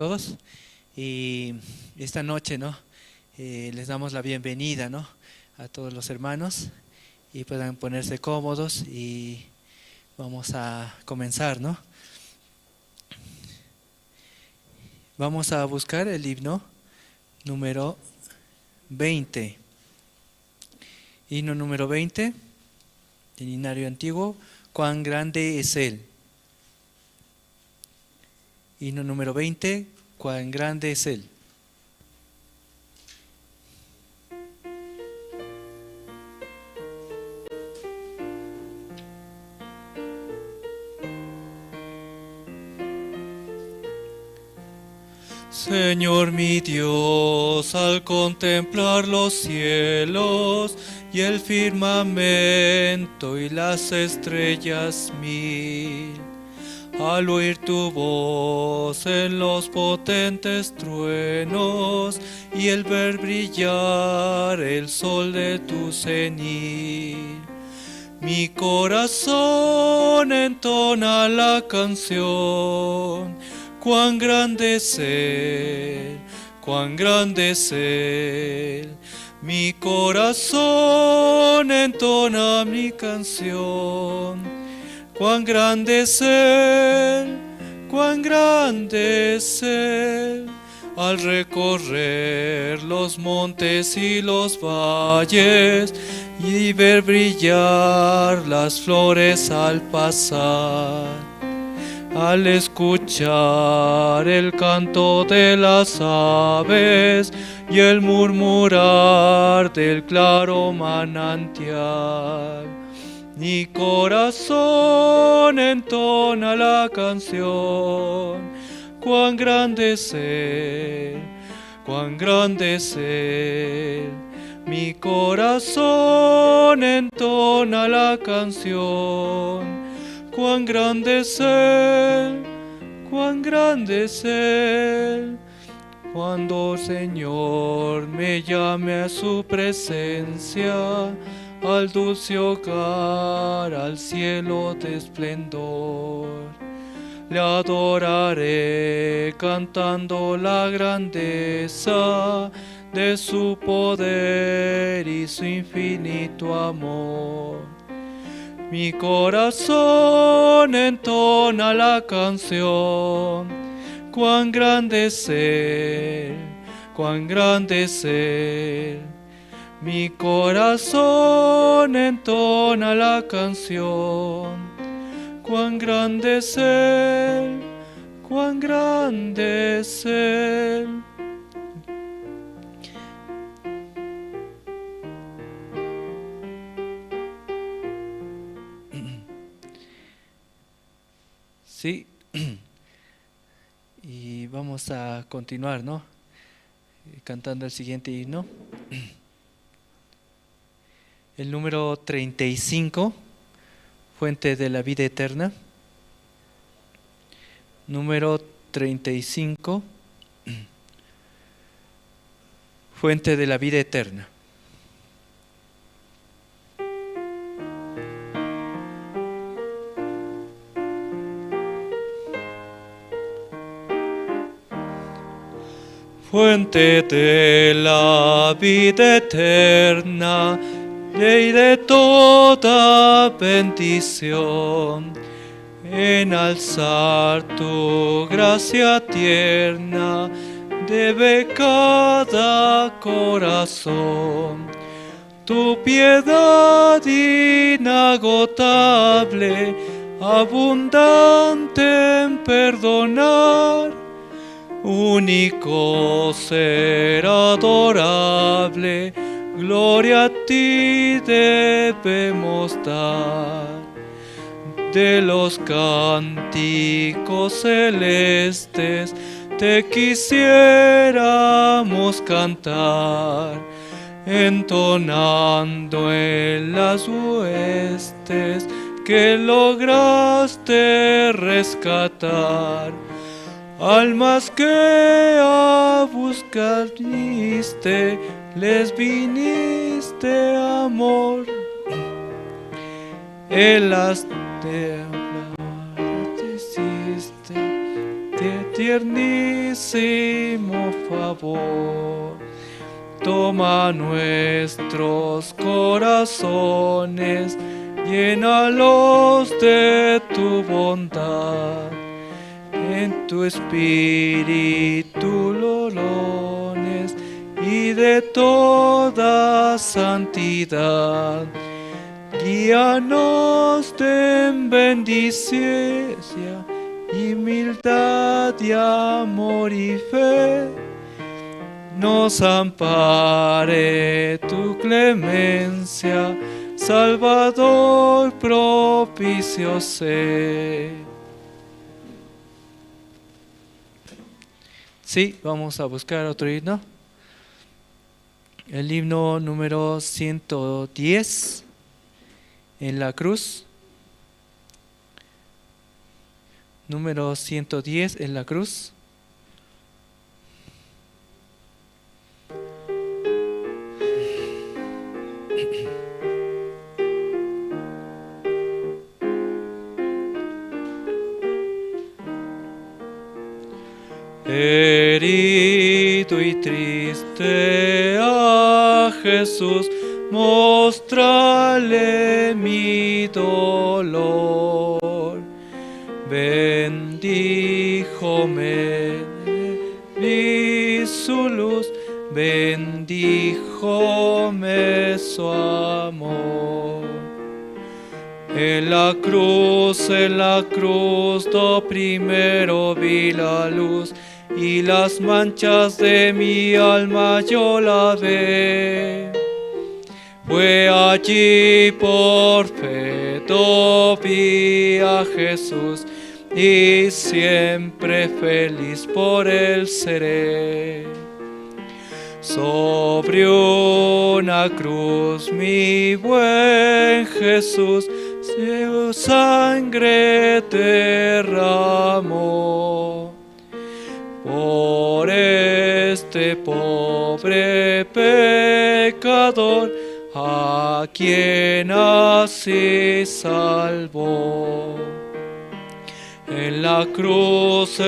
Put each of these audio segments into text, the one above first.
Todos. Y esta noche, ¿no? Les damos la bienvenida, ¿no?, a todos los hermanos y puedan ponerse cómodos y vamos a comenzar, ¿no? Vamos a buscar el himno número 20. Himno número 20, del himnario antiguo, ¿Cuán grande es Él? Himno número 20, ¿cuán grande es Él? Señor mi Dios, al contemplar los cielos y el firmamento y las estrellas mil, al oír tu voz en los potentes truenos y el ver brillar el sol de tu cenit, mi corazón entona la canción. Cuán grande es Él, cuán grande es Él. Mi corazón entona mi canción. Cuán grande es Él, cuán grande es Él. Al recorrer los montes y los valles y ver brillar las flores al pasar, al escuchar el canto de las aves y el murmurar del claro manantial, mi corazón entona la canción. Cuán grande es Él, cuán grande es Él. Mi corazón entona la canción. Cuán grande es Él, cuán grande es Él. Cuando el Señor me llame a su presencia, al dulce hogar, al cielo de esplendor, le adoraré cantando la grandeza de su poder y su infinito amor. Mi corazón entona la canción. Cuán grande es Él, cuán grande es Él. Mi corazón entona la canción. Cuán grande es Él, cuán grande es Él. Sí, y vamos a continuar, ¿no?, cantando el siguiente himno. El número 35, Fuente de la Vida Eterna. Número 35, Fuente de la Vida Eterna. Fuente de la vida eterna, ley de toda bendición, en alzar tu gracia tierna, debe cada corazón. Tu piedad inagotable, abundante en perdonar, único ser adorable, gloria a ti debemos dar. De los cánticos celestes te quisiéramos cantar, entonando en las huestes que lograste rescatar. Almas que a buscar viniste, les viniste amor. El las te hiciste, te tiernísimo favor. Toma nuestros corazones, llénalos de tu bondad. En tu espíritu los dones y de toda santidad. Guíanos en bendicencia, humildad y amor y fe. Nos ampare tu clemencia, Salvador propicio sé. Sí, vamos a buscar otro himno. El himno número 110, en la cruz. Número 110, en la cruz. Herido y triste a Jesús, mostrale mi dolor. Bendíjome, vi su luz, bendíjome su amor. En la cruz, do primero vi la luz, y las manchas de mi alma yo lavé. Fue allí por fe, do vi a Jesús, y siempre feliz por él seré. Sobre una cruz, mi buen Jesús, su sangre derramó. Por este pobre pecador, a quien así salvó. En la cruz,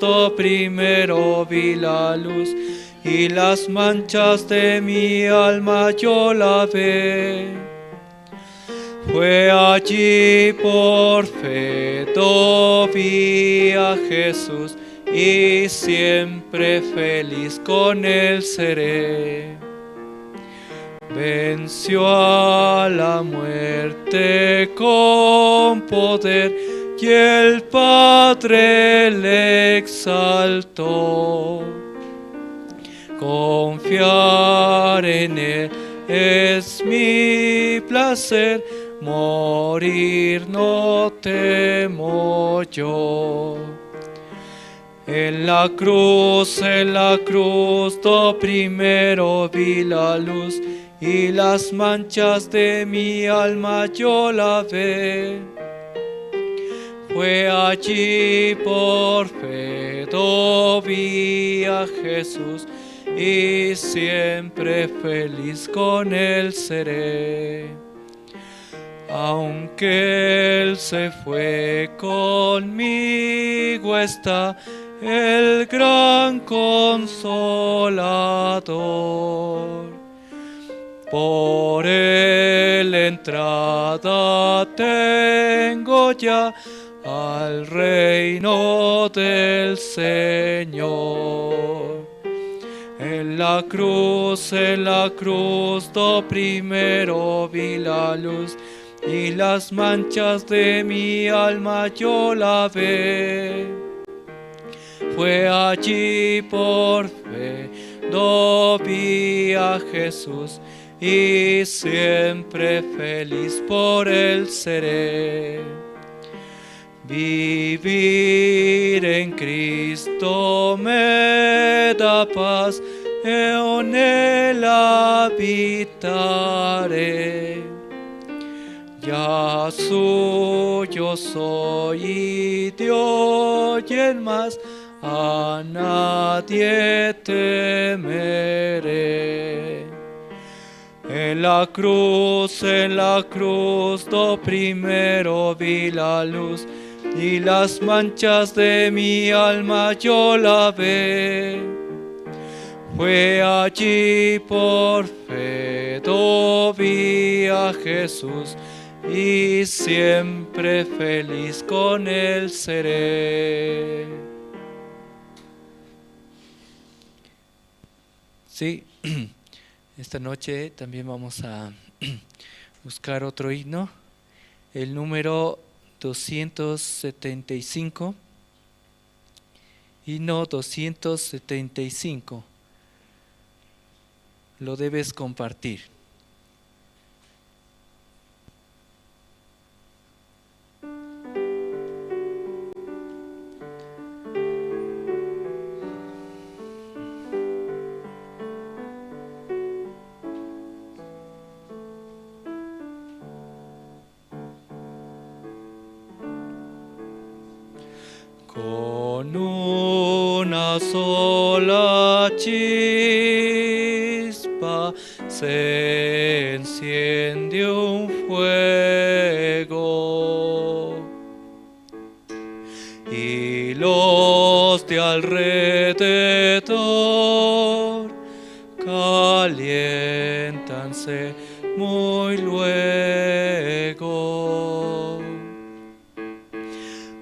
do primero vi la luz, y las manchas de mi alma yo lavé. Fue allí por fe, do vi a Jesús, y siempre feliz con él seré. Venció a la muerte con poder, y el Padre le exaltó. Confiar en él es mi placer, morir no temo yo. En la cruz, do primero vi la luz, y las manchas de mi alma yo lavé. Fue allí por fe, do vi a Jesús, y siempre feliz con él seré. Aunque él se fue, conmigo está el gran consolador. Por él entrada tengo ya al reino del Señor. En la cruz, do primero vi la luz, y las manchas de mi alma yo lavé. Fue allí por fe, do vi a Jesús, y siempre feliz por él seré. Vivir en Cristo me da paz, en él habitaré. Ya suyo soy y de hoy en más a nadie temeré. En la cruz, do primero vi la luz, y las manchas de mi alma yo lavé. Fue allí por fe, vi a Jesús y siempre feliz con él seré. Sí, esta noche también vamos a buscar otro himno, el número 275, himno 275, lo debes compartir. Con una sola chispa se enciende un fuego y los de alrededor caliéntanse muy luego.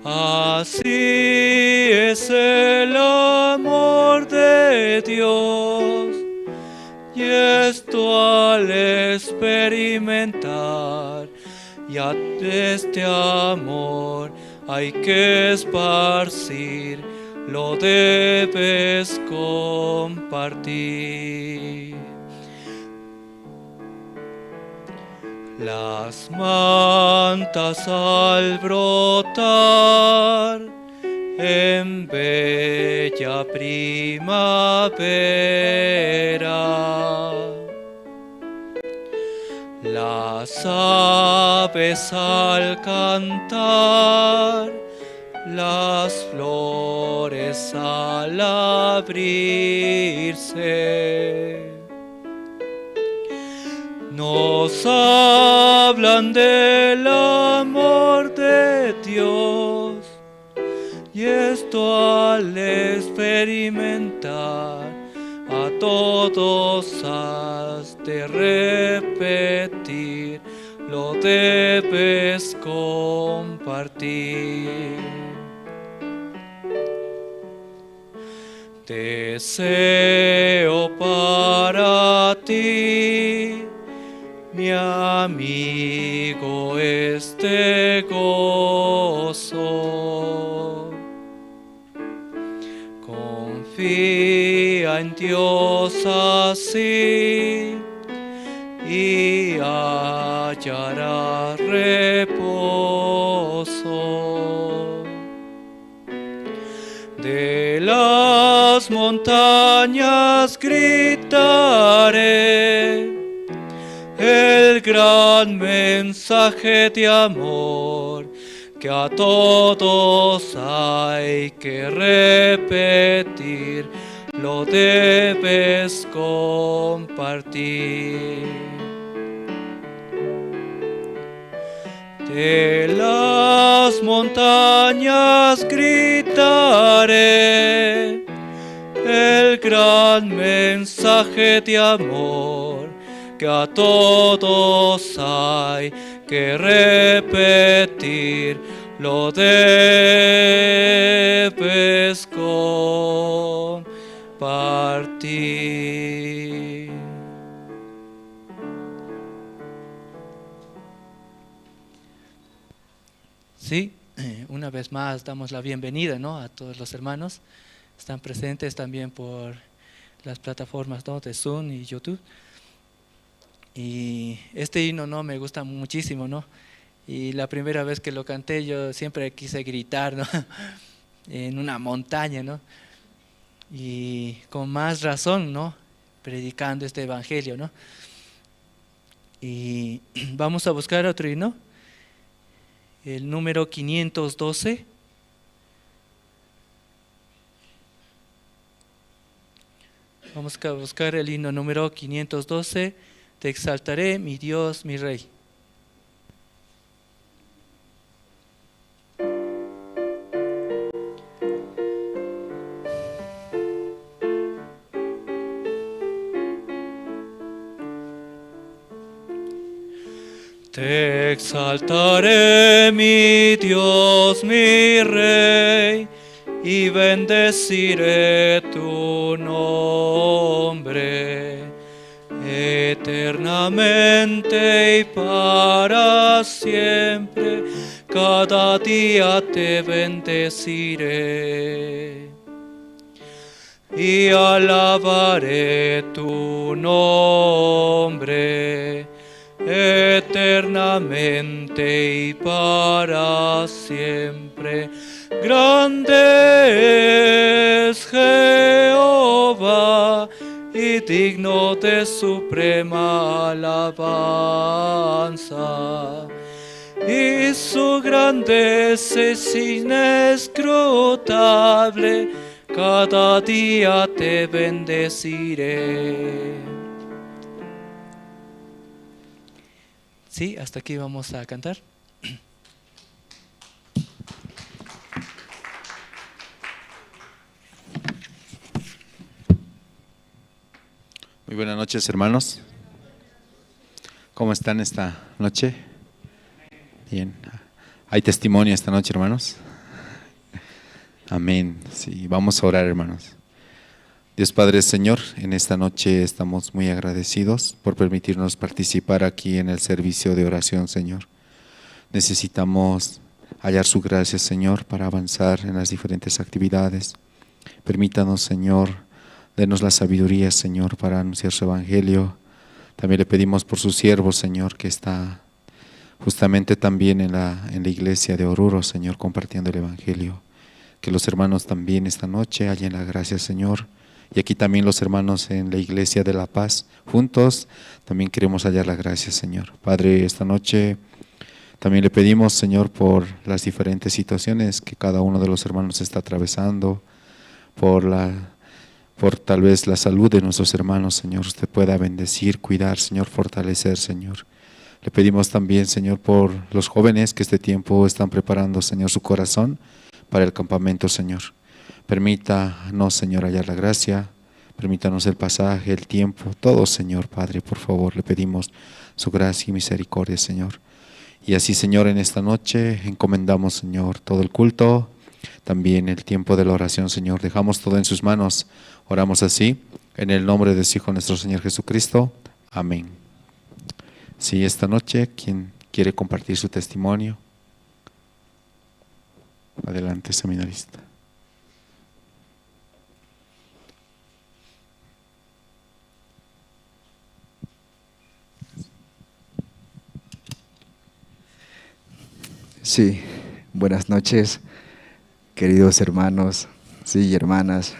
Así es el amor de Dios, y esto al experimentar, ya este amor hay que esparcir, lo debes compartir. Las mantas al brotar en bella primavera, las aves al cantar, las flores al abrirse, nos hablan del amor de Dios, y esto al experimentar a todos has de repetir, lo debes compartir. Deseo para ti, mi amigo, este gozo. Confía en Dios así y hallarás reposo. De las montañas gritaré el gran mensaje de amor que a todos hay que repetir, lo debes compartir. De las montañas gritaré el gran mensaje de amor que a todos hay que repetir, lo debes compartir. Sí, una vez más damos la bienvenida, ¿no?, a todos los hermanos. Están presentes también por las plataformas, ¿no?, de Zoom y YouTube. Y este himno, ¿no?, me gusta muchísimo, ¿no? Y la primera vez que lo canté yo siempre quise gritar, ¿no?, en una montaña, ¿no? Y con más razón, ¿no?, predicando este evangelio, ¿no? Y vamos a buscar otro himno, el número 512. Vamos a buscar el himno número 512. Te exaltaré, mi Dios, mi Rey. Te exaltaré, mi Dios, mi Rey, y bendeciré tu nombre eternamente y para siempre. Cada día te bendeciré y alabaré tu nombre eternamente y para siempre. Grande es Jehová y digno de suprema alabanza. Y su grandeza es inescrutable, cada día te bendeciré. Sí, hasta aquí vamos a cantar. Muy buenas noches, hermanos. ¿Cómo están esta noche? Bien. ¿Hay testimonio esta noche, hermanos? Amén. Sí, vamos a orar, hermanos. Dios Padre Señor, en esta noche estamos muy agradecidos por permitirnos participar aquí en el servicio de oración, Señor. Necesitamos hallar su gracia, Señor, para avanzar en las diferentes actividades. Permítanos, Señor, denos la sabiduría, Señor, para anunciar su evangelio. También le pedimos por su siervo, Señor, que está justamente también en la iglesia de Oruro, Señor, compartiendo el evangelio. Que los hermanos también esta noche hallen la gracia, Señor. Y aquí también los hermanos en la iglesia de La Paz, juntos, también queremos hallar la gracia, Señor. Padre, esta noche también le pedimos, Señor, por las diferentes situaciones que cada uno de los hermanos está atravesando, por tal vez la salud de nuestros hermanos, Señor, usted pueda bendecir, cuidar, Señor, fortalecer, Señor. Le pedimos también, Señor, por los jóvenes que este tiempo están preparando, Señor, su corazón para el campamento, Señor. Permítanos, Señor, hallar la gracia, permítanos el pasaje, el tiempo, todo, Señor, Padre, por favor, le pedimos su gracia y misericordia, Señor. Y así, Señor, en esta noche encomendamos, Señor, todo el culto, también el tiempo de la oración, Señor. Dejamos todo en sus manos. Oramos así, en el nombre de su Hijo nuestro Señor Jesucristo. Amén. Sí, esta noche, quien quiere compartir su testimonio, adelante, seminarista. Sí, buenas noches, queridos hermanos, sí, y hermanas.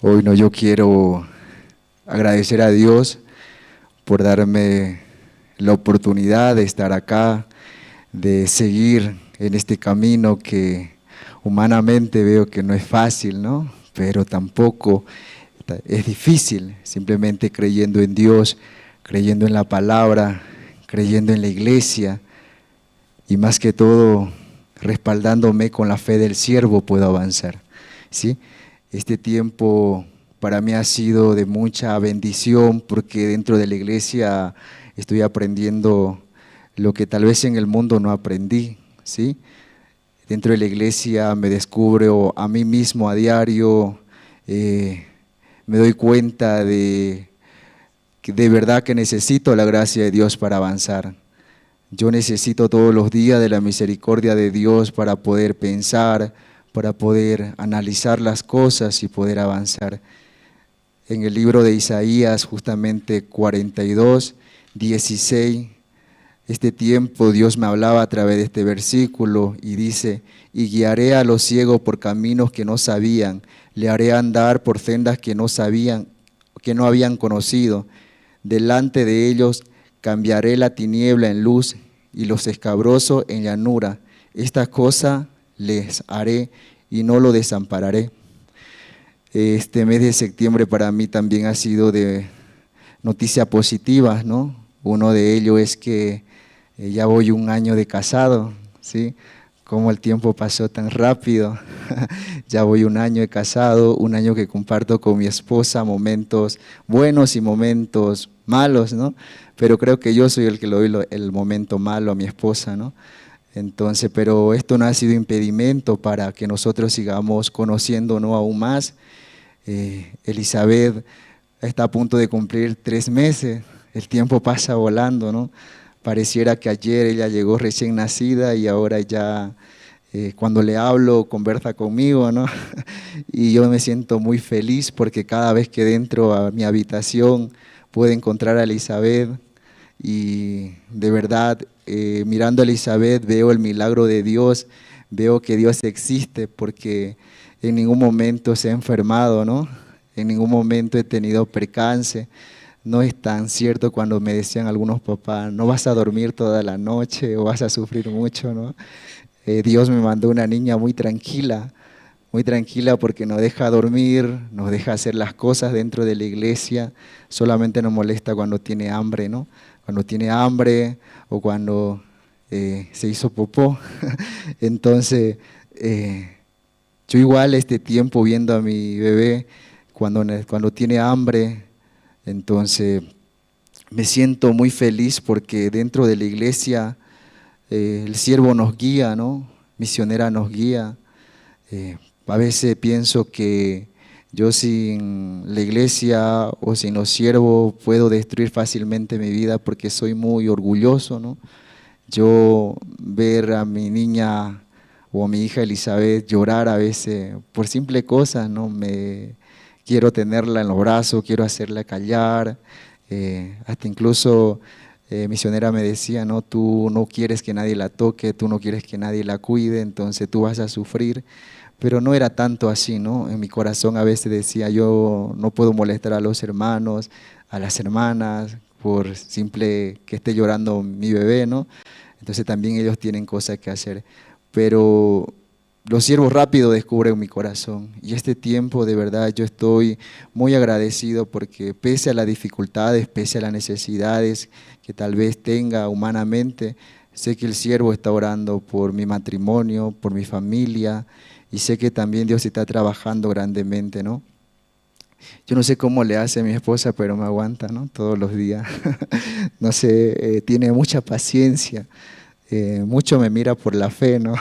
Hoy no, yo quiero agradecer a Dios por darme la oportunidad de estar acá, de seguir en este camino que humanamente veo que no es fácil, ¿no? Pero tampoco es difícil, simplemente creyendo en Dios, creyendo en la palabra, creyendo en la iglesia y más que todo respaldándome con la fe del siervo puedo avanzar, ¿sí? Este tiempo para mí ha sido de mucha bendición porque dentro de la iglesia estoy aprendiendo lo que tal vez en el mundo no aprendí, ¿sí? Dentro de la iglesia me descubro a mí mismo a diario, me doy cuenta de que de verdad que necesito la gracia de Dios para avanzar. Yo necesito todos los días de la misericordia de Dios para poder pensar, para poder analizar las cosas y poder avanzar. En el libro de Isaías, justamente 42, 16, este tiempo Dios me hablaba a través de este versículo y dice: y guiaré a los ciegos por caminos que no sabían, le haré andar por sendas que no sabían, que no habían conocido. Delante de ellos cambiaré la tiniebla en luz y los escabrosos en llanura. Esta cosa les haré y no lo desampararé. Este mes de septiembre para mí también ha sido de noticia positiva, ¿no? Uno de ellos es que ya voy un año de casado, ¿sí? Cómo el tiempo pasó tan rápido. Ya voy un año de casado, un año que comparto con mi esposa momentos buenos y momentos malos, ¿no? Pero creo que yo soy el que le doy el momento malo a mi esposa, ¿no? Entonces, pero esto no ha sido impedimento para que nosotros sigamos conociéndonos aún más. Elizabeth está a punto de cumplir 3 meses, el tiempo pasa volando, ¿no? Pareciera que ayer ella llegó recién nacida y ahora ya cuando le hablo conversa conmigo, ¿no? Y yo me siento muy feliz porque cada vez que entro a mi habitación puedo encontrar a Elizabeth y de verdad, mirando a Elizabeth veo el milagro de Dios, veo que Dios existe porque en ningún momento se ha enfermado, ¿no? En ningún momento he tenido percance. No es tan cierto cuando me decían algunos papás, no vas a dormir toda la noche o vas a sufrir mucho, ¿no? Dios me mandó una niña muy tranquila, muy tranquila porque nos deja dormir, nos deja hacer las cosas dentro de la iglesia, solamente nos molesta cuando tiene hambre, ¿no? Cuando tiene hambre o cuando se hizo popó. Entonces, yo igual este tiempo viendo a mi bebé cuando tiene hambre, entonces me siento muy feliz porque dentro de la iglesia el siervo nos guía, ¿no? Misionera nos guía. A veces pienso que yo sin la iglesia o sin los siervos puedo destruir fácilmente mi vida porque soy muy orgulloso, ¿no? Yo ver a mi niña o a mi hija Elizabeth llorar a veces por simple cosa, ¿no? Me quiero tenerla en los brazos, quiero hacerla callar, hasta incluso misionera me decía, ¿no? Tú no quieres que nadie la toque, tú no quieres que nadie la cuide, entonces tú vas a sufrir. Pero no era tanto así, ¿no? En mi corazón a veces decía, yo no puedo molestar a los hermanos, a las hermanas, por simple que esté llorando mi bebé, ¿no? Entonces también ellos tienen cosas que hacer. Pero los siervos rápido descubren mi corazón. Y este tiempo, de verdad, yo estoy muy agradecido porque pese a las dificultades, pese a las necesidades que tal vez tenga humanamente, sé que el siervo está orando por mi matrimonio, por mi familia, y sé que también Dios está trabajando grandemente, ¿no? Yo no sé cómo le hace a mi esposa, pero me aguanta, ¿no? Todos los días. No sé, tiene mucha paciencia. Mucho me mira por la fe, ¿no?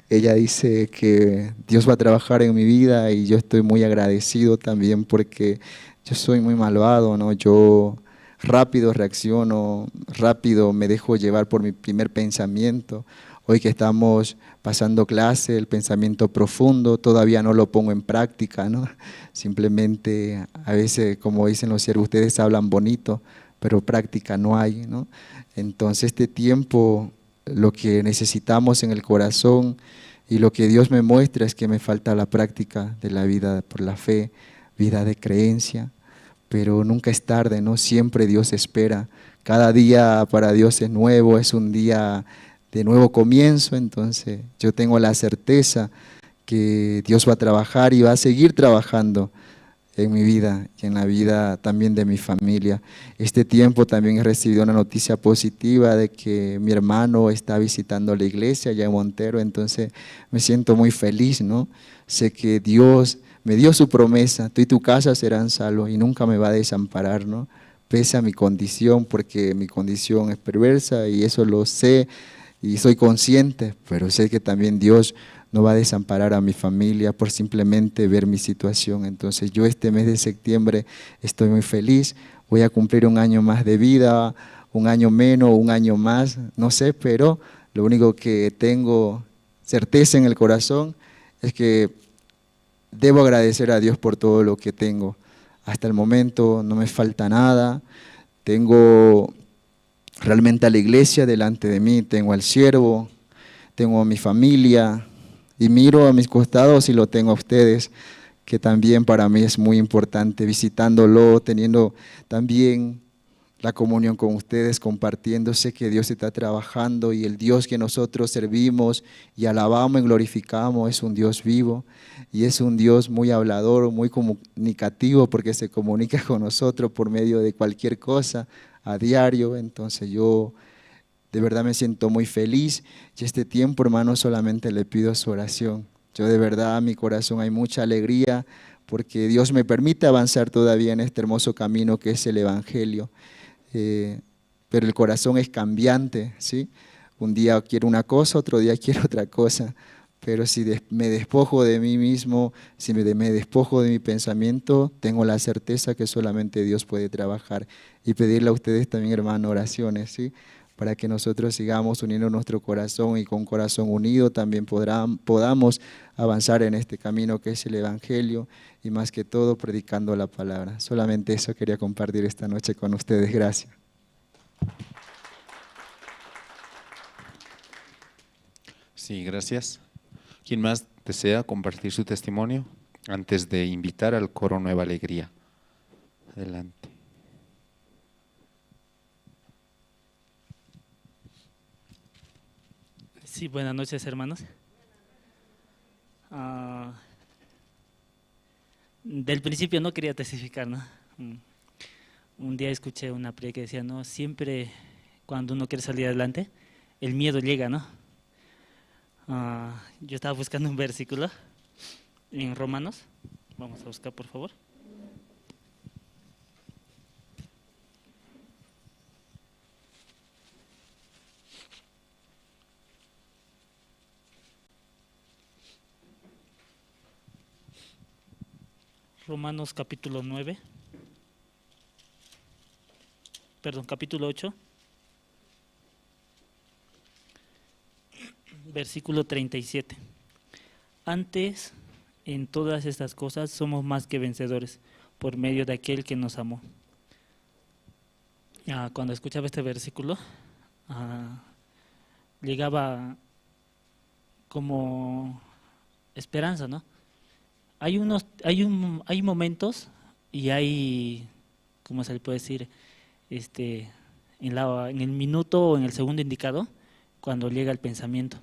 Ella dice que Dios va a trabajar en mi vida y yo estoy muy agradecido también porque yo soy muy malvado, ¿no? Yo rápido reacciono, rápido me dejo llevar por mi primer pensamiento. Hoy que estamos pasando clase, el pensamiento profundo, todavía no lo pongo en práctica, ¿no? Simplemente a veces, como dicen los siervos, ustedes hablan bonito, pero práctica no hay, ¿no? Entonces este tiempo, lo que necesitamos en el corazón y lo que Dios me muestra es que me falta la práctica de la vida por la fe, vida de creencia, pero nunca es tarde, ¿no? Siempre Dios espera. Cada día para Dios es nuevo, es un día de nuevo comienzo, entonces yo tengo la certeza que Dios va a trabajar y va a seguir trabajando en mi vida y en la vida también de mi familia. Este tiempo también he recibido una noticia positiva de que mi hermano está visitando la iglesia allá en Montero, entonces me siento muy feliz, ¿no? Sé que Dios me dio su promesa, tú y tu casa serán salvos y nunca me va a desamparar, ¿no? Pese a mi condición, porque mi condición es perversa y eso lo sé y soy consciente, pero sé que también Dios no va a desamparar a mi familia por simplemente ver mi situación. Entonces yo este mes de septiembre estoy muy feliz, voy a cumplir un año más de vida, un año menos, un año más, no sé, pero lo único que tengo certeza en el corazón es que debo agradecer a Dios por todo lo que tengo. Hasta el momento no me falta nada, tengo realmente a la iglesia delante de mí, tengo al siervo, tengo a mi familia, y miro a mis costados y lo tengo a ustedes, que también para mí es muy importante, visitándolo, teniendo también la comunión con ustedes, compartiendo. Sé que Dios está trabajando y el Dios que nosotros servimos y alabamos y glorificamos es un Dios vivo y es un Dios muy hablador, muy comunicativo, porque se comunica con nosotros por medio de cualquier cosa a diario. Entonces yo De verdad me siento muy feliz y este tiempo, hermano, solamente le pido su oración. Yo de verdad, en mi corazón hay mucha alegría porque Dios me permite avanzar todavía en este hermoso camino que es el Evangelio. Pero el corazón es cambiante, ¿sí? Un día quiero una cosa, otro día quiero otra cosa. Pero si me despojo de mí mismo, si me despojo de mi pensamiento, tengo la certeza que solamente Dios puede trabajar. Y pedirle a ustedes también, hermano, oraciones, ¿sí? Para que nosotros sigamos uniendo nuestro corazón y con corazón unido también podamos avanzar en este camino que es el Evangelio y más que todo predicando la palabra. Solamente eso quería compartir esta noche con ustedes. Gracias. Sí, gracias. ¿Quién más desea compartir su testimonio antes de invitar al coro Nueva Alegría? Adelante. Sí, buenas noches, hermanos. Del principio no quería testificar, ¿no? Un día escuché una predica que decía, no, siempre cuando uno quiere salir adelante, el miedo llega, ¿no? Yo estaba buscando un versículo en Romanos. Vamos a buscar, por favor. Romanos capítulo 9, perdón, capítulo 8, versículo 37. Antes, en todas estas cosas, somos más que vencedores por medio de aquel que nos amó. Cuando escuchaba este versículo, llegaba como esperanza, ¿no? Hay momentos y hay, ¿cómo se le puede decir? En el minuto o en el segundo indicado, cuando llega el pensamiento.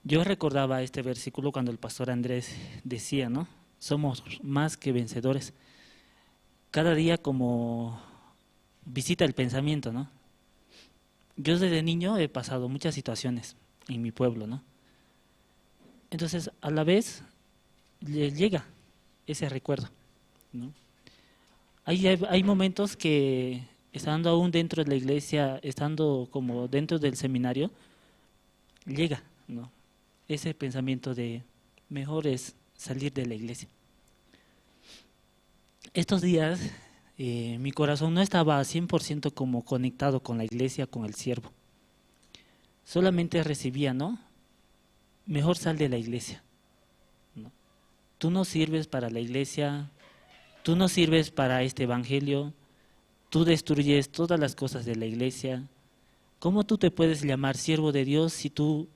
Yo recordaba este versículo cuando el pastor Andrés decía, ¿no? Somos más que vencedores. Cada día como visita el pensamiento, ¿no? Yo desde niño he pasado muchas situaciones en mi pueblo, ¿no? Entonces, a la vez le llega ese recuerdo, ¿no? Hay momentos que estando aún dentro de la iglesia, estando como dentro del seminario, llega, ¿no? Ese pensamiento de mejor es salir de la iglesia. Estos días mi corazón no estaba 100% como conectado con la iglesia, con el siervo. Solamente recibía, ¿no? Mejor sal de la iglesia, ¿no? Tú no sirves para la iglesia, tú no sirves para este evangelio, tú destruyes todas las cosas de la iglesia. ¿Cómo tú te puedes llamar siervo de Dios si tú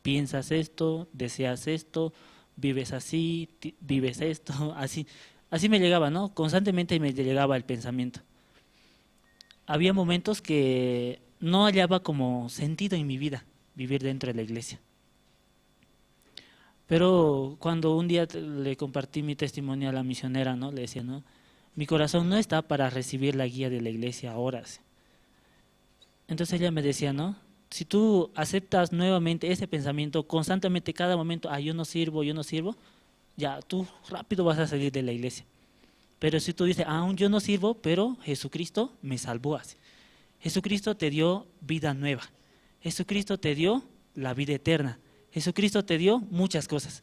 piensas esto, deseas esto, vives así, vives esto, así? Así me llegaba, ¿no? Constantemente me llegaba el pensamiento. Había momentos que no hallaba como sentido en mi vida vivir dentro de la iglesia. Pero cuando un día le compartí mi testimonio a la misionera, ¿no? Le decía, ¿no? Mi corazón no está para recibir la guía de la iglesia ahora. Entonces ella me decía, ¿no? Si tú aceptas nuevamente ese pensamiento constantemente, cada momento, yo no sirvo, yo no sirvo, ya tú rápido vas a salir de la iglesia. Pero si tú dices, aún yo no sirvo, pero Jesucristo me salvó así. Jesucristo te dio vida nueva. Jesucristo te dio la vida eterna. Jesucristo te dio muchas cosas.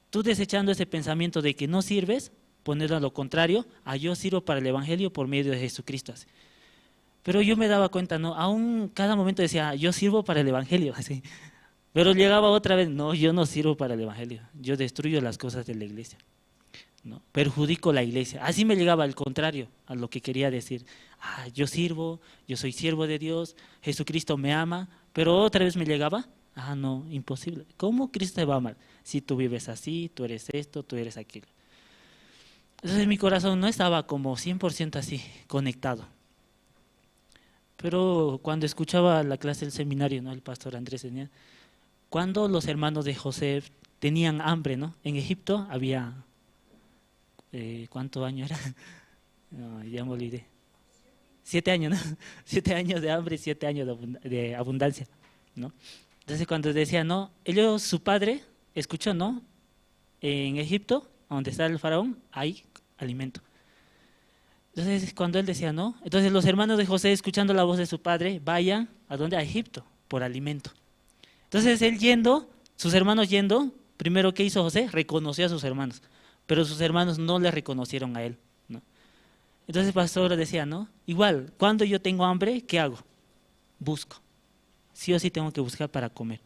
Tú desechando ese pensamiento de que no sirves, ponerlo a lo contrario, a yo sirvo para el Evangelio por medio de Jesucristo. Así. Pero yo me daba cuenta, ¿no? Aún cada momento decía, yo sirvo para el Evangelio, así. Pero llegaba otra vez, no, yo no sirvo para el Evangelio, yo destruyo las cosas de la iglesia, ¿no? Perjudico la iglesia. Así me llegaba al contrario a lo que quería decir. Yo sirvo, yo soy siervo de Dios, Jesucristo me ama, pero otra vez me llegaba, no, imposible. ¿Cómo Cristo te va a amar? Si tú vives así, tú eres esto, tú eres aquello. Entonces mi corazón no estaba como 100% así, conectado. Pero cuando escuchaba la clase del seminario, ¿no? El pastor Andrés tenía, cuando los hermanos de José tenían hambre, ¿no? En Egipto había, ¿cuánto año era? No, ya me olvidé. 7 años, ¿no? 7 años de hambre y 7 años de abundancia, ¿no? Entonces cuando decía, no, ellos, su padre escuchó, ¿no? En Egipto, donde está el faraón, hay alimento. Entonces cuando él decía, no, entonces los hermanos de José, escuchando la voz de su padre, vayan a donde, a Egipto, por alimento. Entonces él yendo, sus hermanos yendo, primero que hizo José, reconoció a sus hermanos, pero sus hermanos no le reconocieron a él, ¿no? Entonces el pastor decía, ¿no? Igual, cuando yo tengo hambre, ¿qué hago? Busco. Sí o sí tengo que buscar para comer.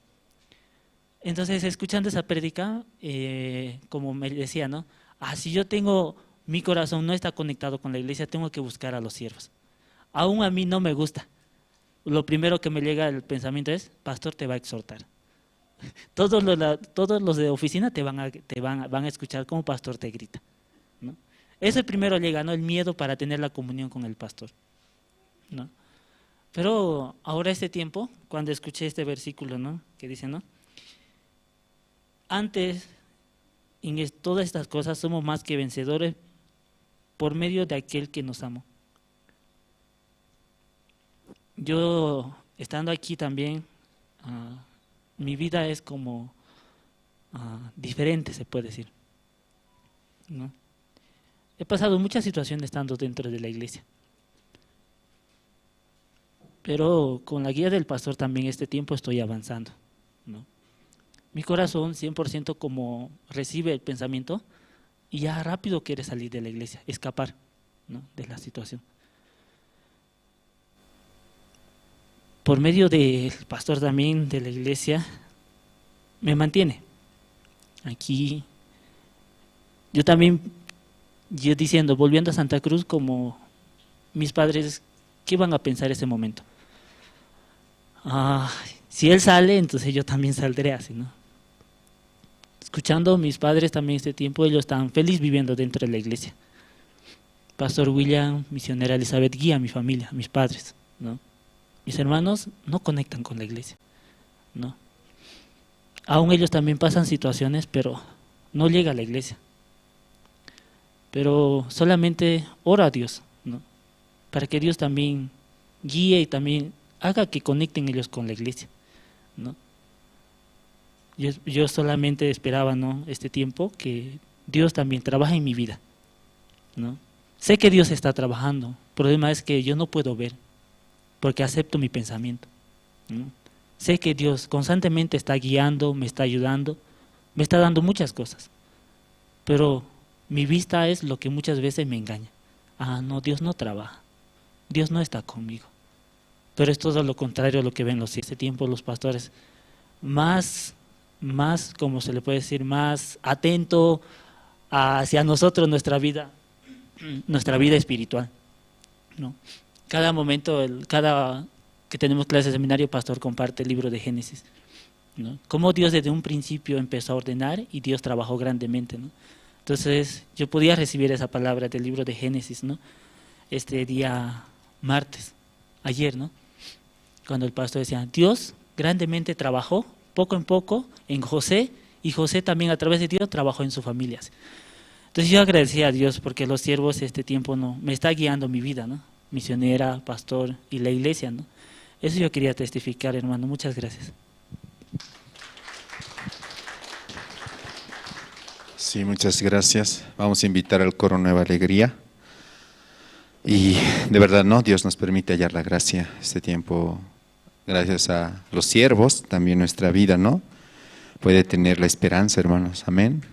Entonces, escuchando esa prédica, como me decía, ¿no? Ah, si yo tengo, mi corazón no está conectado con la iglesia, tengo que buscar a los siervos. Aún a mí no me gusta. Lo primero que me llega al pensamiento es, pastor te va a exhortar. Todos los de oficina te van a, te van, van a escuchar como pastor te grita, ¿no? Eso primero llega, ¿no? El miedo para tener la comunión con el pastor, ¿no? Pero ahora este tiempo, cuando escuché este versículo, ¿no? Que dice, ¿no? Antes, en todas estas cosas somos más que vencedores por medio de aquel que nos amó. Yo, estando aquí también, mi vida es como diferente, se puede decir, ¿no? He pasado muchas situaciones estando dentro de la iglesia. Pero con la guía del pastor también este tiempo estoy avanzando, ¿no? Mi corazón 100% como recibe el pensamiento y ya rápido quiere salir de la iglesia, escapar, ¿no?, de la situación. Por medio del pastor también de la iglesia, me mantiene. Aquí, yo también, yo diciendo, volviendo a Santa Cruz, como mis padres, ¿qué van a pensar ese momento? Ah, si él sale, entonces yo también saldré así, ¿no? Escuchando a mis padres también este tiempo, ellos están felices viviendo dentro de la iglesia. Pastor William, misionera Elizabeth, guía a mi familia, a mis padres, ¿no? Mis hermanos no conectan con la iglesia, ¿no? Aún ellos también pasan situaciones, pero no llega a la iglesia. Pero solamente ora a Dios, ¿no? Para que Dios también guíe y también haga que conecten ellos con la iglesia, ¿no? Yo solamente esperaba, ¿no?, este tiempo que Dios también trabaja en mi vida, ¿no? Sé que Dios está trabajando, el problema es que yo no puedo ver, porque acepto mi pensamiento, ¿no? Sé que Dios constantemente está guiando, me está ayudando, me está dando muchas cosas, pero mi vista es lo que muchas veces me engaña. Ah, no, Dios no trabaja, Dios no está conmigo. Pero es todo lo contrario a lo que ven los este tiempo los pastores, más, como se le puede decir, más atento hacia nosotros, nuestra vida espiritual, ¿no? Cada momento, cada que tenemos clase de seminario, el pastor comparte el libro de Génesis, ¿no? Cómo Dios desde un principio empezó a ordenar y Dios trabajó grandemente, ¿no? Entonces, yo podía recibir esa palabra del libro de Génesis, ¿no? Este día martes, ayer, ¿no? Cuando el pastor decía, Dios grandemente trabajó, poco en poco, en José, y José también a través de Dios trabajó en sus familias. Entonces yo agradecía a Dios porque los siervos este tiempo no me está guiando mi vida, ¿no? Misionera, pastor y la iglesia, ¿no? Eso yo quería testificar, hermano. Muchas gracias. Sí, muchas gracias. Vamos a invitar al coro Nueva Alegría. Y de verdad, ¿no? Dios nos permite hallar la gracia este tiempo, gracias a los siervos, también nuestra vida, ¿no? Puede tener la esperanza, hermanos. Amén.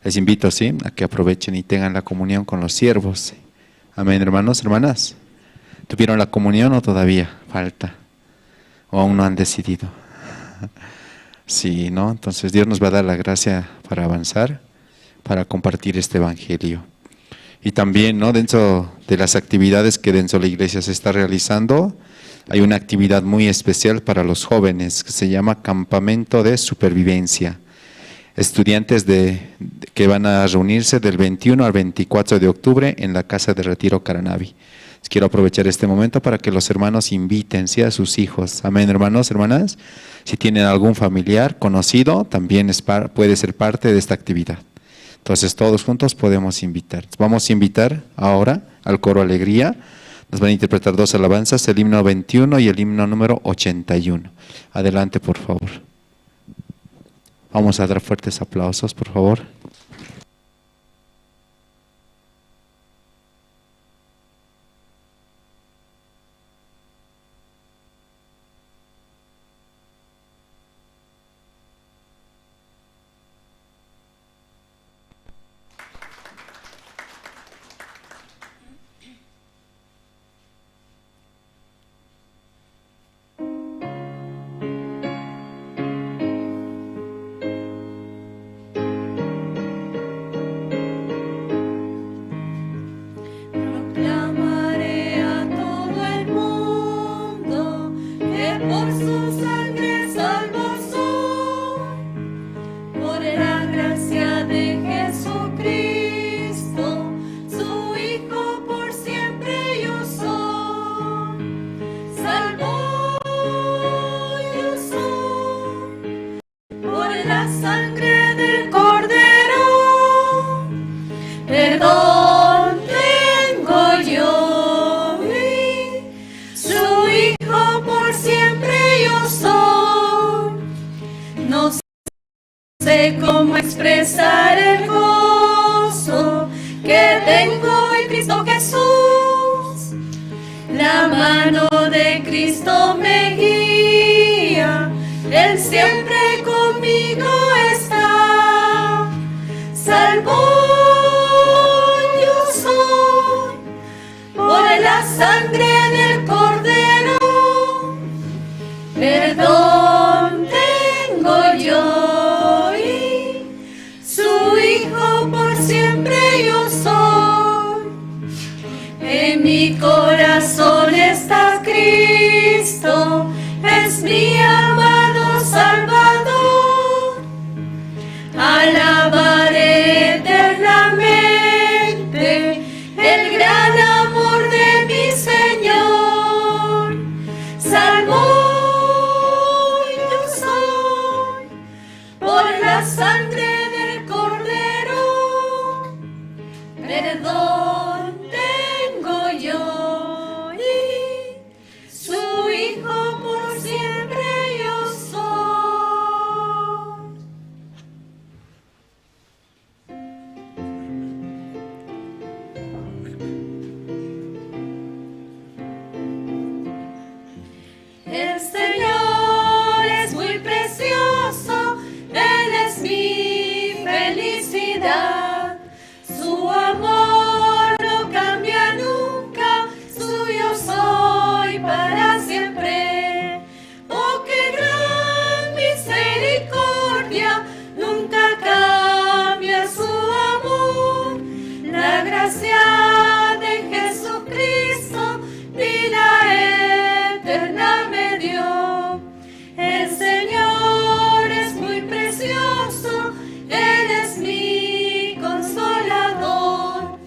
Les invito, sí, a que aprovechen y tengan la comunión con los siervos. Amén, hermanos, hermanas. ¿Tuvieron la comunión o todavía falta? ¿O aún no han decidido? Sí, ¿no? Entonces Dios nos va a dar la gracia para avanzar, para compartir este evangelio. Y también, ¿no?, dentro de las actividades que dentro de la iglesia se está realizando, hay una actividad muy especial para los jóvenes que se llama Campamento de Supervivencia. Estudiantes que van a reunirse del 21 al 24 de octubre en la Casa de Retiro Caranavi. Quiero aprovechar este momento para que los hermanos inviten, ¿sí?, a sus hijos. Amén, hermanos, hermanas. Si tienen algún familiar conocido, también puede ser parte de esta actividad. Entonces todos juntos podemos invitar. Vamos a invitar ahora al coro Alegría. Nos van a interpretar dos alabanzas, el himno 21 y el himno número 81. Adelante, por favor. Vamos a dar fuertes aplausos, por favor. Proclamaré a todo el mundo que por su sangre salvo soy, por la gracia de Jesucristo, su Hijo por siempre yo soy. Salvo yo soy, por la sangre del Cordero, perdón tengo yo y su Hijo por siempre yo soy. No sé cómo expresar el gozo que tengo en Cristo Jesús. La mano de Cristo me guía, Él siempre conmigo está. Salvo yo soy por la sangre del Cordero, perdón tengo yo y su Hijo por siempre yo soy. En mi corazón está Cristo, es mi amado Salvador. Alabaré eternamente el gran amor de mi Señor. Salvo yo soy por la sangre del Cordero, perdón tengo yo y su Hijo por siempre yo soy. El Señor es muy precioso, Él es mi felicidad. Su amor no cambia nunca, suyo soy para siempre. Oh, qué gran misericordia, nunca cambia su amor. La gracia de Jesucristo, vida eterna me dio. El Señor es muy precioso, Él es mi consolador.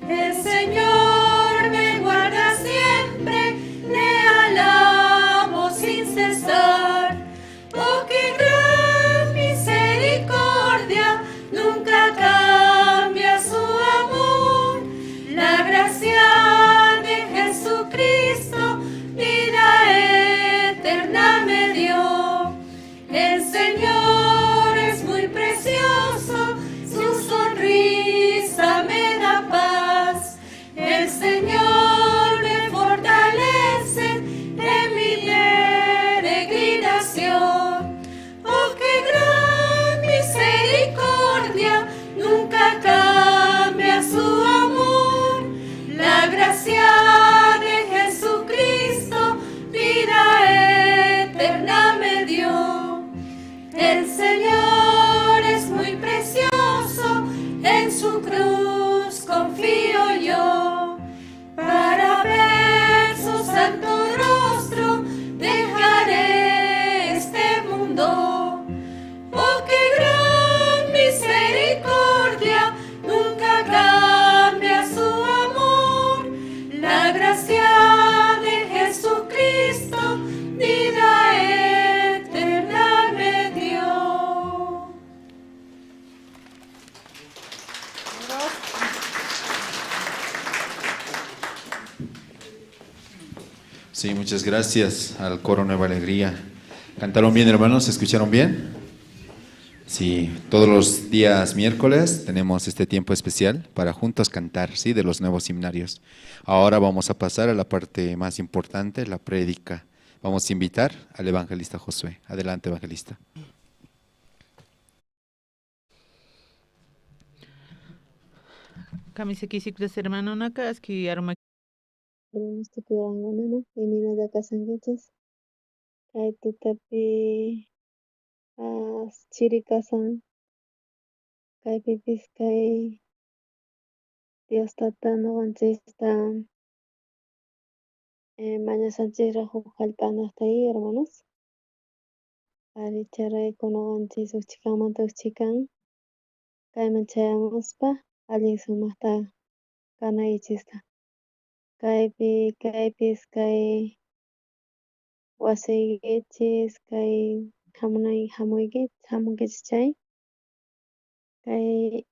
El Señor me guarda siempre, le alabo sin cesar. Oh, qué gran misericordia, nunca cambia su amor. La gracia de Jesucristo, vida eterna me dio. El Señor es muy precioso, su sonrisa me da paz. El Señor me fortalece en mi peregrinación. Oh, qué gran misericordia, nunca cambia su amor. La gracia de Jesucristo, vida eterna me dio. El Señor es muy precioso, en su cruz confío yo. Para ver su santo rostro, dejaré este mundo. Oh, qué gran misericordia, nunca cambia su amor. La gracia de Jesucristo, vida eterna me dio. Sí, muchas gracias al coro Nueva Alegría. ¿Cantaron bien, hermanos? ¿Escucharon bien? Sí, todos los días miércoles tenemos este tiempo especial para juntos cantar, ¿sí? De los nuevos himnarios. Ahora vamos a pasar a la parte más importante, la prédica. Vamos a invitar al evangelista Josué. Adelante, evangelista. Kay tutapi chiri kasan kaypipis kay Dios tata noqanchista mañasanchisraq huk hallp'anaqta hermanos. Ari chayrayku noqanchis huk chhikanmanta huk chhikan kayman chayamuspa allin sumaqta kanaykichista. Kaypi kaypis kay wasiykichis kay hamunkichis chay kay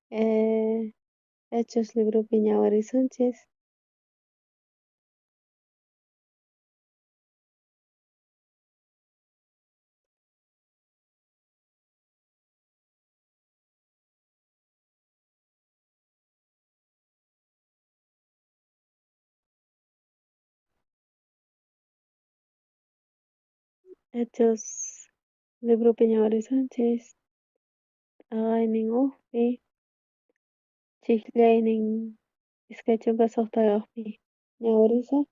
Hechos libropi ñawirisunchis. Hechos libropi ñawirisunchis t'aqaynin hukpi ch'iqllaynin 26 ñawirisaq.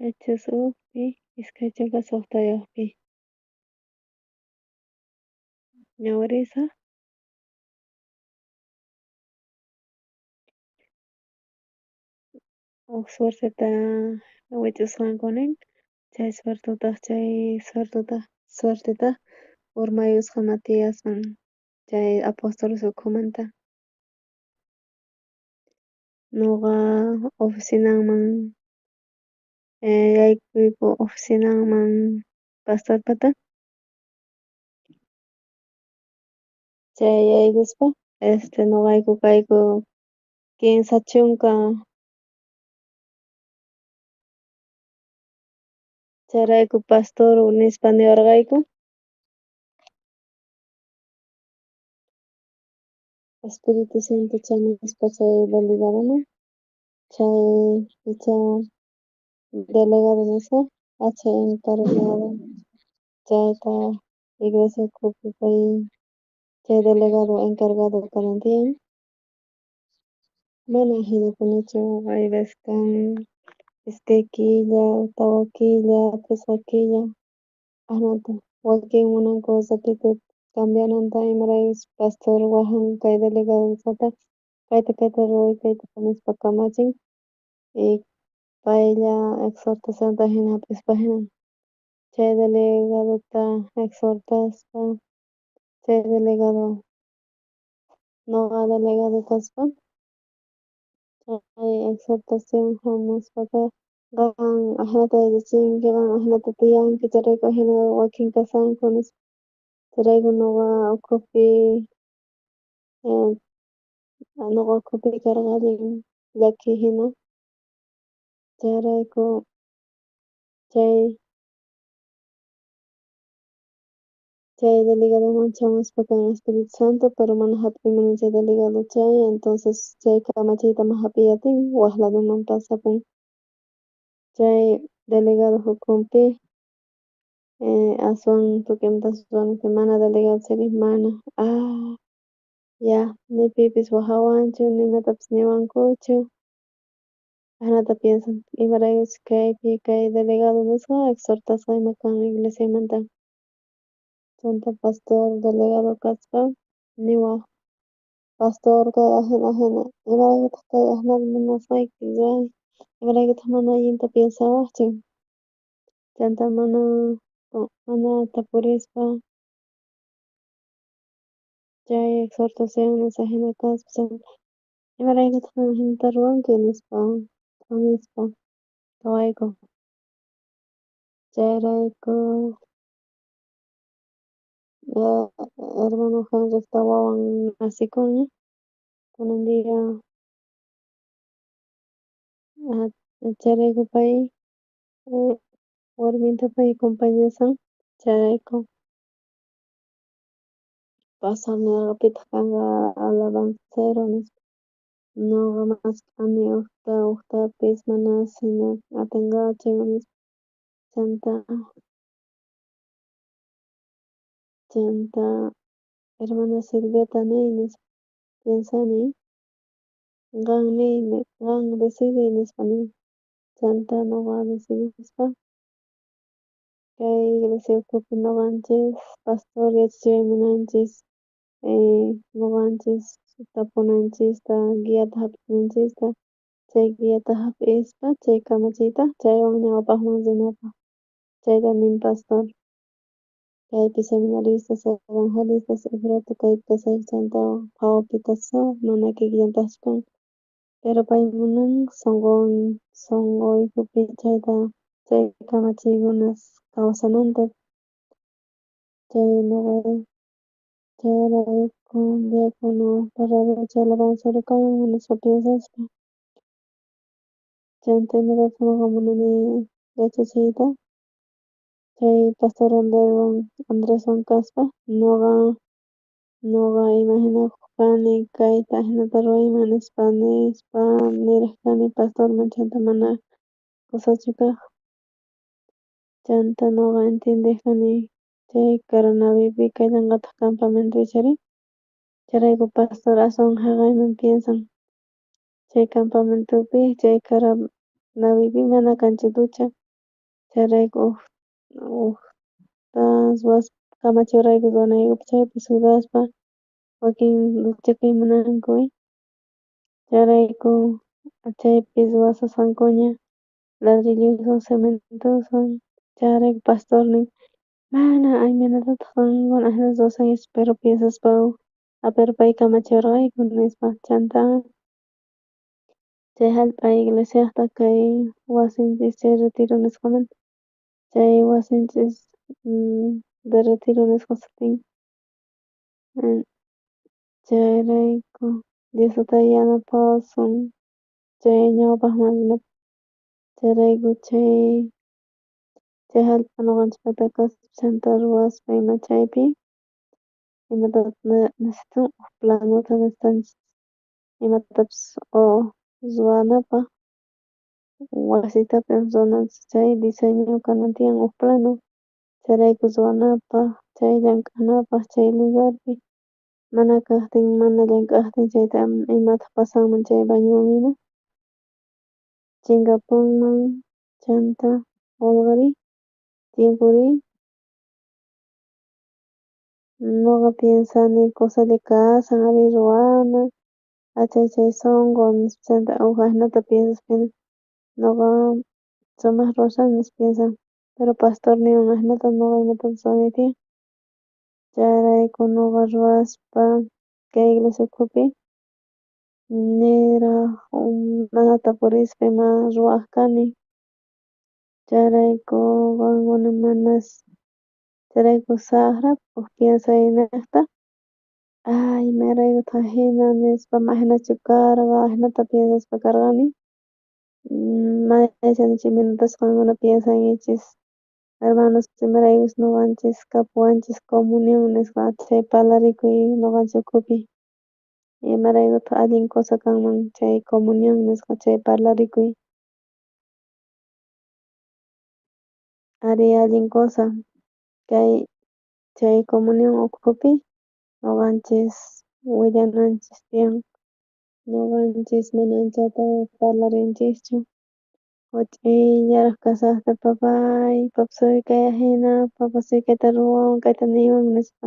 Hechos hukpi 26 ñawirisaq. Huk suerteta wich'usqanku nin chay suertutaq chay suertetaq urmayusqa Matiasman chay apóstoles ukhumanta. Nuqa oficinanman yaykuyku oficinanman pastorpata. Chay yaykuspa nuqayku kayku 30. Chayrayku pastor nispa niwarqayku. Espíritu Santo chamuspa chay delegadoman chay icha delegado nisqa acha encargado chayta iglesia ukhupi pay chay delegado encargado kanan tiyan. Mana hinapunichu hay veces kan iskay killa, tawa killa, phisqa killa ahinata wakin munanku ratito cambiananta imaraykuchus pastor wajan kay delegado nisqata kayta kayta ruway kayta nispa kamachin y paylla exhortacionta hina hap'ispa hina chay delegadota exhortaspa chay delegado nuqa delegado kaspa chay exhortación hamuspaqa qan ahinata yachachinki qan ahinata tiyanki chayrayku ahina wakin kasanku nispa chayrayku nuqa ukhupi nuqa ukhupi karqa allin llakiy hina chayrayku chay delegadoman chamuspa kan Espíritu Santo pero mana hap'imunin chay delegado chay entonces chay kamachiyta mana hap'iy atin wak ladoman pasapun chay delegado ukhunpi aswan tukuy imatapis ruwani mana delegado chayri mana ya ni pipis wajawanchu ni imatapis niwankuchu ahinata piensan imaraykuchus kaypi kay delegado nisqa exhortasqa ima kan iglesiamanta chanta pastor delegado kaspa niwaj pastor kay ahina ahina imaraykutaq kay ahinata munasqayki ruway imaraykutaq mana allinta piensawajchu chanta mana tapurispa chay exhortación nisqa hina kaspa chanta imaraykutaq qan ahinata ruwanki nispa nispa qhawayku chayrayku hermano Henriqta wawan nacikunña kunan día Chayrayku pay warminta pay acompañasan chayrayku pastor niwarqa pitaq kanqa alabancero nispa. Noqa mask'ani ujta ujtapis mana sino atinqachu nispa. Chanta hermana Silviata niy nispa piensani qan niy qan decidiy nispa nin. Chanta noqa decidispa kay iglesia ukhupi noqanchis pastor yachachimunanchis noqanchis tapunanchista guiata jap'inanchista chay guiata jap'ispa chay kamachiyta chaywan ñawpajman rinapaj chayta nin pastor. Kaypi seminaristas evangelistas uj rato kaypi kasayku chanta phawapi kasaj mana kikillantajchu kan pero pay munan sonqoykupi chayta chay kamachiykunas kawsananta chay noqa chayrayku diácono parrado chay alabancero kanman nispa piensaspa. Chanta imatataq noqa munani yachachiyta chay pastor Andreswan kaspa noqa imaginakuq kani kayta ajinata ruwayman nispa niraj kani pastorman chanta mana kusachu kaj. Chanta noqa entiendej kani chay Caranavipi kallanqataj campamento ichari chayrayku pastor aswan jaqayman piensan chay campamentopi chay Caranavipi mana kanchu ducha chayrayku ujta ruwaspa kamachiwarqayku ruwanaykupaj chaypi sudaspa wakin duchakuy munanku chayrayku chaypi ruwashasqankuña ladrilloswan cementoswan chayrayku pastor nin mana imaynatataq qankuna ajinata ruwashankichis pero piensaspa pero pay kamachiwarqayku nispa. Chanta chay jallp'a iglesiajta kay wasinchis chay retiro nisqamanta chay wasinchis de retiro nisqa sutin chayrayku Dios tata yanapawasun chay ñawpajman rinapaj chayrayku chay jallp'a noqanchejpata kaspa chanta ruwaspa ima chaypi imatapis necesitan uj planota necesitanchis imatapis ruwanapaj wasitapis ruwananchis chay diseño kanan tiyan uj plano chayrayku ruwanapaj chay llank'anapaj chay lugarpi mana kajtin mana llank'ajtin chayta imataj pasanman chay bañowan ima chinkapunman chanta qolqeri tiempori noqa piensani cosalla kasan ari ruwana achay chay sonqo nispa chanta uj ajinata piensaspa noqa sumaj ruwashani nispa piensani pero pastor niwan ajinata noqa imatapis ruwanay tiyan chayrayku noqa ruwaspa kay iglesia ukhupi niraj mana tapurispa ima ruwaj kani chayrayku qankuna manas chayrayku sajra uj piensaynejta ay imaraykutaj ajina nispa mana ajinachu karqa ajinata piensaspa karqani mana yachanichu imaynatachus qankuna piensankichis hermanos imaraykuchus noqanchis kapuwanchis comunión nisqa chay parlarikuy noqanchis ukhupi imaraykutaj allin cosa kanman chay comunión nisqa chay parlarikuy ari allin cosa kay chay comunión ukhupi noqanchis willananchis tiyan noqanchis mana anchata parlarinchischu juch'iyllaraj kashajta papay papasuy kay ajina papasuy kayta ruwawan kayta niwan nispa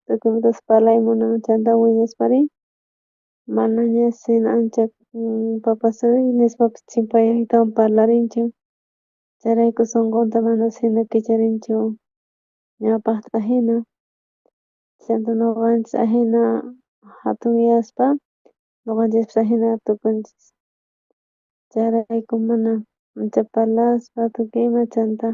tukuy imatapis parlay munan chanta wiñaspari manaña sino ancha papasuy nispapis chimpaytawan parlarinchu chayrayku sonqonta mana sino kicharinchu ñawpajta jina chanta noqanchis ajina jatunyaspa noqanchispis ajina tukunchis chayrayku mana ancha parlaspa tukuy ima chanta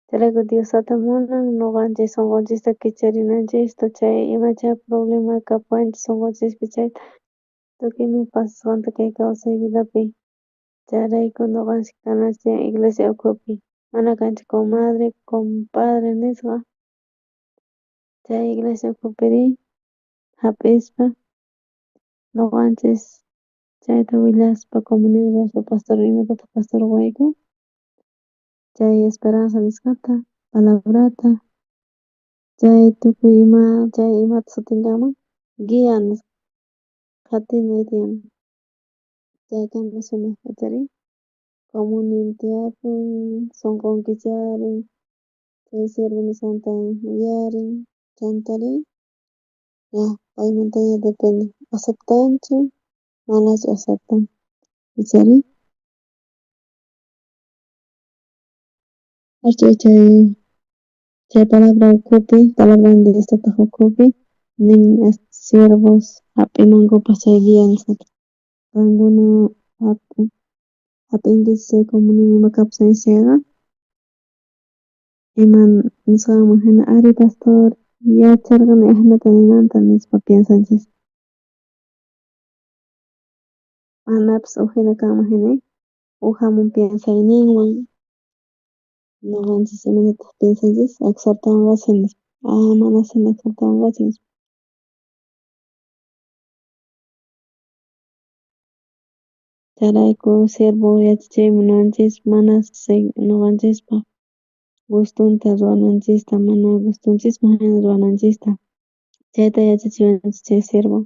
chayrayku Dios tata munan noqanchis sonqonchista kicharinanchista chay imacha problema kapuwanchis sonqonchispi chayta tukuy ima pasasqanta kay kawsay vidapi. Chayrayku noqanchik kananchik tiyan iglesia ukhupi, mana kanchik comadre, compadre nisqa. Chay iglesia ukhupiri hap'ispa noqanchis chayta willaspa comunión ruwaspa pastor imatataq pastor wayku chay esperanza nisqata, palabrata, chay tukuy ima chay imata sutin kanman guía nisqa qhatinay tiyan. Chaykama sumaq kachari comunión tiyapun, sunqun kicharin, chay siervo nisqanta uyarin, chantari ya paymantaña depende aceptanchu manachu aceptan, ichari? Chay chay palabra ukhupi, palabra Dios tataq ukhupi nin siervos hap'inankupaq chay guía nisqata. Qankuna hap'inkichis chay comunión ima kapusqanchis chayqa ima nisqanman hina ari pastor yacharqani ajinata ninanta nispa piensanchis. Manapis uj hina kanman hina, uj jamun piensayninwan noqanchis imaynataq piensanchis exhortawanqachu nispa, ah mana hina exhortawanqachu nispa. Chayrayku siervo yachachiyta munanchis mana noqanchispa gustunta ruwananchista, mana gustunchisman hina ruwananchista. Chayta yachachiwanchis chay siervo.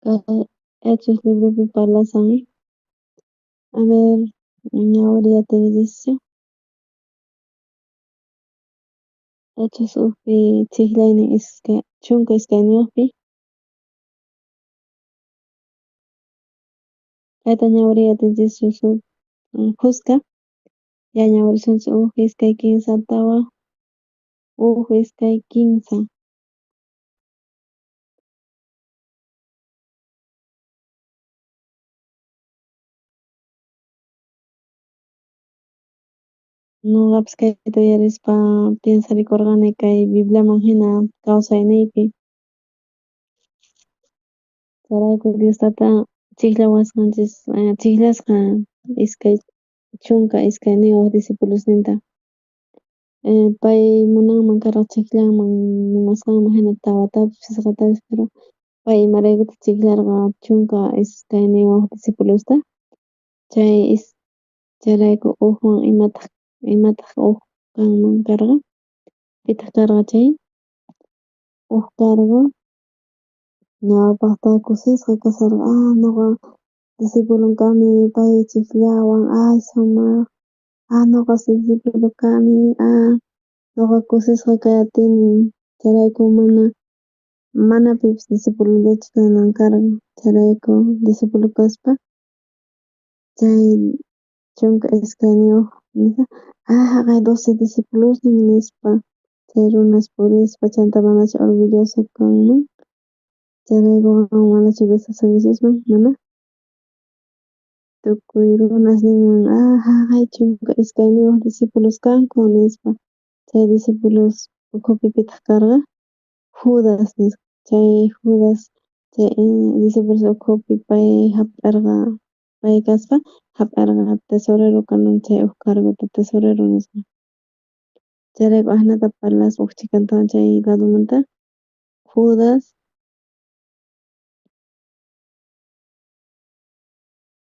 Kay Hechos libropi parlashan. A ver, ñawiriy atinkichischu. Hechos ujpi chijllaynin 12. Kayta ñawiriy atinchischu khuska. Ya ñawirisunchis 1, 2, 3, 4. 1, 2, 3. Noqapis kayta uyarispa piensarikurqani kay Bibliaman hina kawsayniypi. Chayrayku Dios tata chijllawasqanchis, chijllasqa 22 discipulosninta. Pay munanman karqa chijllanman munasqanman hina tawatapis phisqatapis, pero pay imaraykutaq chijllarqa 12 discipulosta. Chay chayrayku ujwan imataq uj kanman karqa, pitaq karqa chay uj karqa ñawpajta kusisqa kasharqa, ah noqa discipulon kani, pay chijllawan, ay sumaj, ah noqa discipulo kani, ah noqa kusisqa kay atini. Chayrayku mana pipis discipulollachu kanan karqa, chayrayku discipulo kaspa chay 12 nisqa, ah jaqay 12 discipulosnin nispa chay runas purispa chanta manachu orgulloso kanman, chayrayku qan manachu gustasunkichisman, mana tukuy runas ninman ah jaqay 12 discípulos kanku nispa. Chay discípulos ukhupi pitaq karqa Judas nisqa, chay Judas chay discípulos ukhupi pay jap'erqa, pay kaspa jap'erqa tesorero kanan chay uj cargota tesorero nisqa. Chayrayku ajinata parlaspa uj chhikantawan chay ladomanta Judas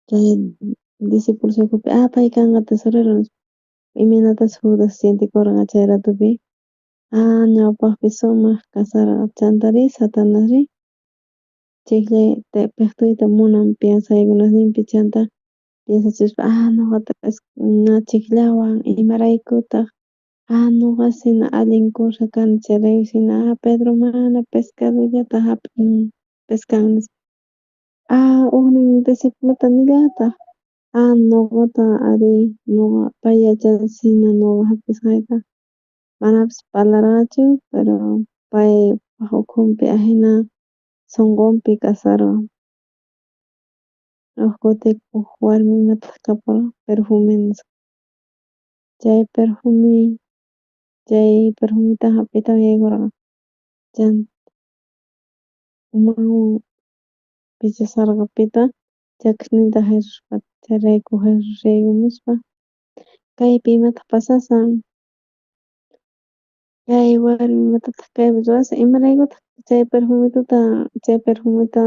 chay discípulos ukhupi ah pay kanqa tesorero nispa. Imaynatachus Judas sientekorqa chay ratopi, ah ñawpajpi sumaj kasharqa, chantari Satanasri chijllay pejtuyta munan piensaykunasninpi, chanta piensachispa ah noqata chijllawan imaraykutaj, ah noqa sina allin cosa kani chayrayku sina ah Pedro mana pescadollata jap'in pescan nispa, ah ujnin discipulota nillataj, ah noqata ari noqa pay yachan sina noqa jap'isqayta, manapis parlarqachu pero paypaj ukhunpi ajina sonqonpi kasharqa. Uj kuti uj warmi imataj kaporqa perfume nisqa, chay perfumeta jap'iytawan yaykorqa chanta umanwan. Pichasarqa pita chakisninta Jesuspata. Chayrayku Jesús yaykumuspa kaypi imataj pasasan? Kay warmi imatataj kaypi ruwasan? Imaraykutaj chay perfumituta chay perfumita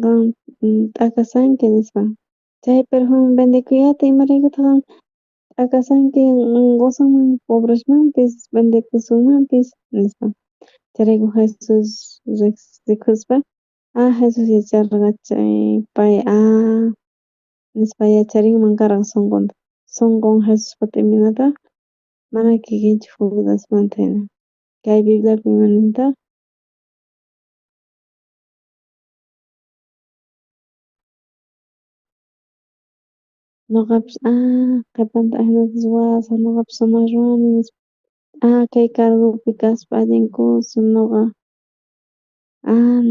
qan t'akasanki nispa. Chay perfume vendekuy atin imaraykutaj qan t'akasanki qosunman pobresmanpis vendekusunmanpis nispa. Chayrayku Jesús rikuspa Jesús yacharqa chay pay nispa yacharinman karqa sonqonta. Sonqon Jesuspata imaynata mana kikinchu Judasmanta hina. Kay Bibliapi ima nintaj? Noqapis qhepanta ajinata ruwasaj noqapis sumaj ruwani nispa. Kay cargopi kaspa allin kusa noqa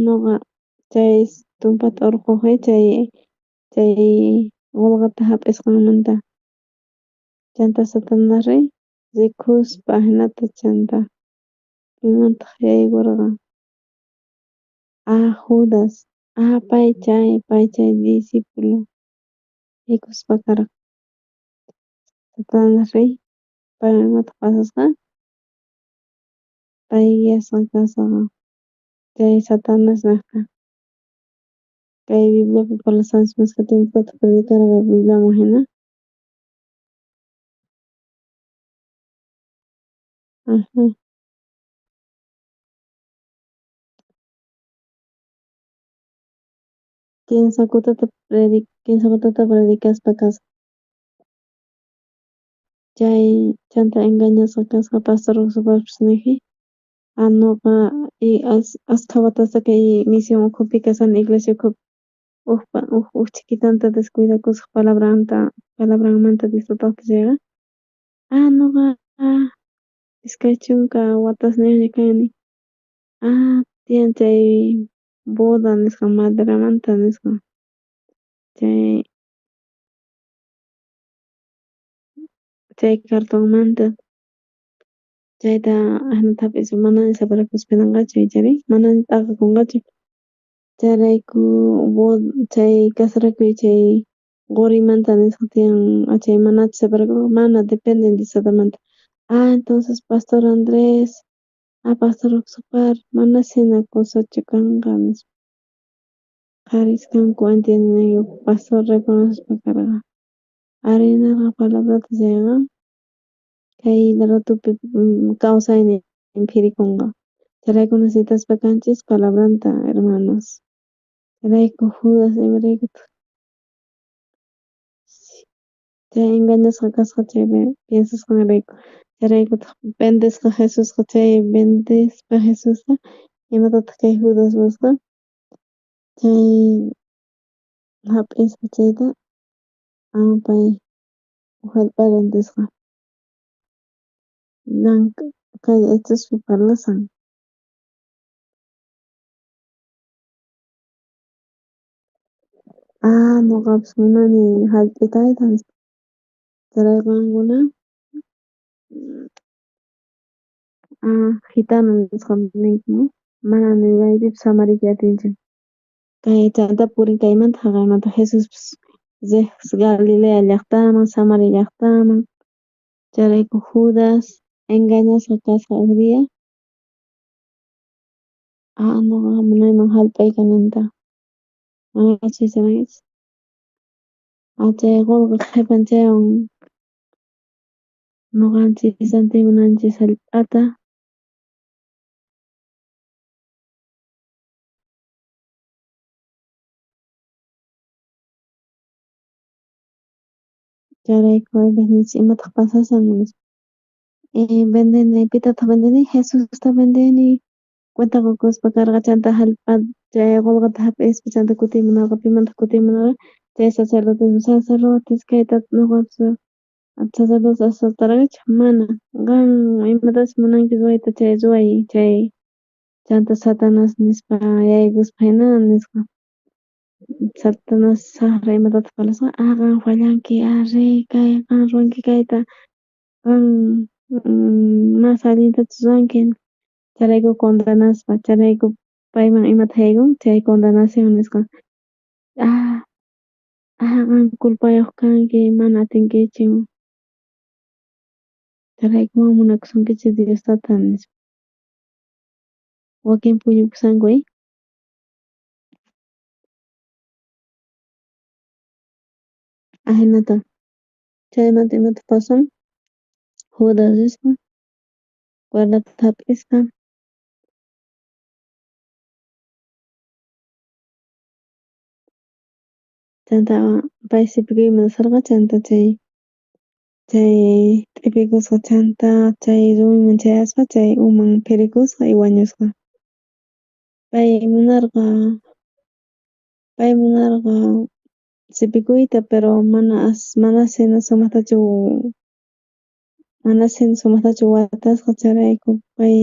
noqa chay tumpata orqhoj chay chay qolqeta jap'isqanmanta. Chanta Satanasri rikuspa ajinata chanta pimantaj yaykorqa? Judas pay chay discípulo yaykuspa karqa. Satanasri paywan imataj pasasqa? Pay guiasqa kasqa chay Satanás nejta. Kay Bibliapi parlasanchis mashkha tiempotataj predicarqa Bibliaman hina? Kinsa kutata kinsa watata predicaspa kasqa. Chay chanta engañasqa kasqa pastor Uxuparpis neji noqa askha watasta kay misión ukhupi kashani iglesia ukhupi uj chhikitanta descuidakusaj palabranta palabranmanta Diospapajpis chayqa noqa 20 watasniyojña kani tiyan chay boda nisqa maderamanta nisqa chay chay cartonmanta chayta ajinata jap'ispa manaña separakuspa quedanqachu ichari manaña t'aqakunqachu. Chayrayku chay casarakuy chay qorimanta nisqa tiyan chay manachu separakunqa mana depende Diosmanta. Entonces pastor Andrés pastor Uxupar manas jina cosachu kanqa nispa. Qharis kanku entiendenayku pastor reconocespa karqa. Ari nerqa palabrata chayqa kay ratopi kawsaynin phirikonqa. Chayrayku necesitaspa kanchis palabranta hermanos. Chayrayku Judas imaraykutaj chay engañasqa kasqa chaypi piensasqanrayku. Chayraykutaq vendesqa Jesusqa chay vendespa Jesusta imatataj kay Judas ruwasqa chay jap'ispa chayta pay uj jallp'a rantisqa. Llank'a kay Hechospi parlasan. Noqapis munani jallp'itayta nispa. Chayrayku qankuna gitano nisqa ninku mana ni maypipis samariyta atinchu. Kay chanta purin kaymanta jaqaymanta Jesuspis riq Galilea llajtaman Samaria llajtaman. Chayrayku Judas engañasqa kasqa uj día. Noqa munayman jallp'ay kananta. Manachu yacharankichis? Chay qolqe qhepan chaywan noqanchis rantimunanchis jallp'ata. Chayrayku ninchis imataq pasasan nispa. Vendeni pitataq vendeni? Jesusta vendeni. Cuenta qokuspa karqa chanta jallp'a chay qolqeta jap'ispa chanta kutimunarqa pimantaq kutimunarqa chay sacerdotes sacerdotes kayta noqapis sacerdotes aceptarqachu mana qan imatachus munanki ruwayta chay ruway chay chanta Satanás nispa yaykuspa jina nisqa. Satanás sajra imatataq parlasqa qan fallanki riy kay qan ruwanki kayta qan mas allintachu ruwanki chayrayku condenaspa chayrayku Payman imata jaykun chay condenación nisqa. Qan culpayoj kanki, mana atinkichu. Chayrayku mana munakusunkichu Dios tata nispa. Wakin puñupushanku. Ajinata. Chaymanta imata pasan? Judas risqa, cuerdata hap'isqa. Chanta pay sipikuyman sarqa, chanta chay t'ipikusqa, chanta chay rumiman chayaspa chay uman phirikusqa y wañusqa. Pay munarqa sipikuyta, pero mana manasina sumajtachu watasqa, chayrayku pay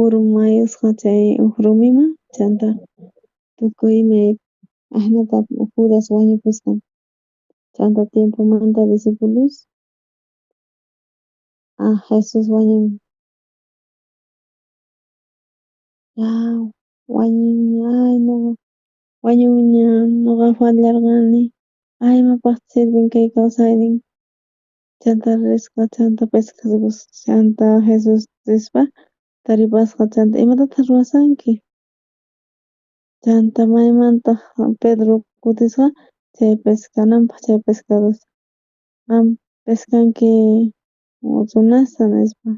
urmayusqa chay uj rumiman, chanta tukuy ima ajinata Judas wañupusqa. Chanta tiempomanta discípulos Jesús wañun. Wañunña, ay noqa wañunña, noqa fallarqani, ay imapajtaj sirven kay kawsaynin. Chanta risqa, chanta pescasqa, chanta Jesús rispa taripasqa, chanta imatataj ruwashanki. Chanta maymantaj Pedro kutisqa chay pescananpaj, chay pescadosta. Qan pescanki runasta nispa.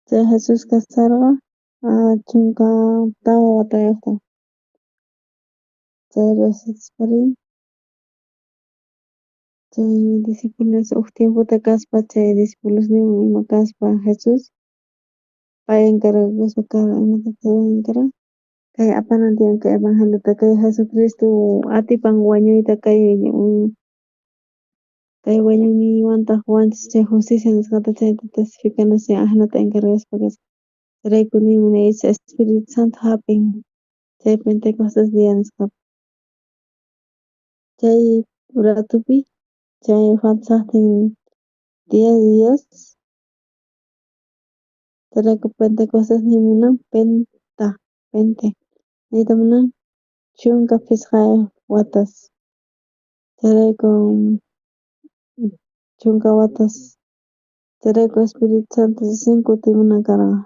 Chay Jesús kasharqa 14 watayojta. Chay rasispari chay discípulos uj tiempota kaspa, chay discipulosninwan ima kaspa Jesús pay encargakuspa karqa imatataj ruwanan karqa kay apanan tiyan kay evangeliota, kay Jesucristo atipan wañuyta, kay wañuyninwantaj wanchis chay justicia nisqata chayta testificanas ajinata encargaspa kasqa. Chayrayku nin munaycha Espíritu Santo jap'in chay Pentecostés día nisqapi. Chay ratupi chay faltashajtin 10 días, chayrayku Pentecostés niy munan pente niyta munan 15 watas. Chayrayku 10 watas, chayrayku Espíritu Santo recién kutimunan karqa.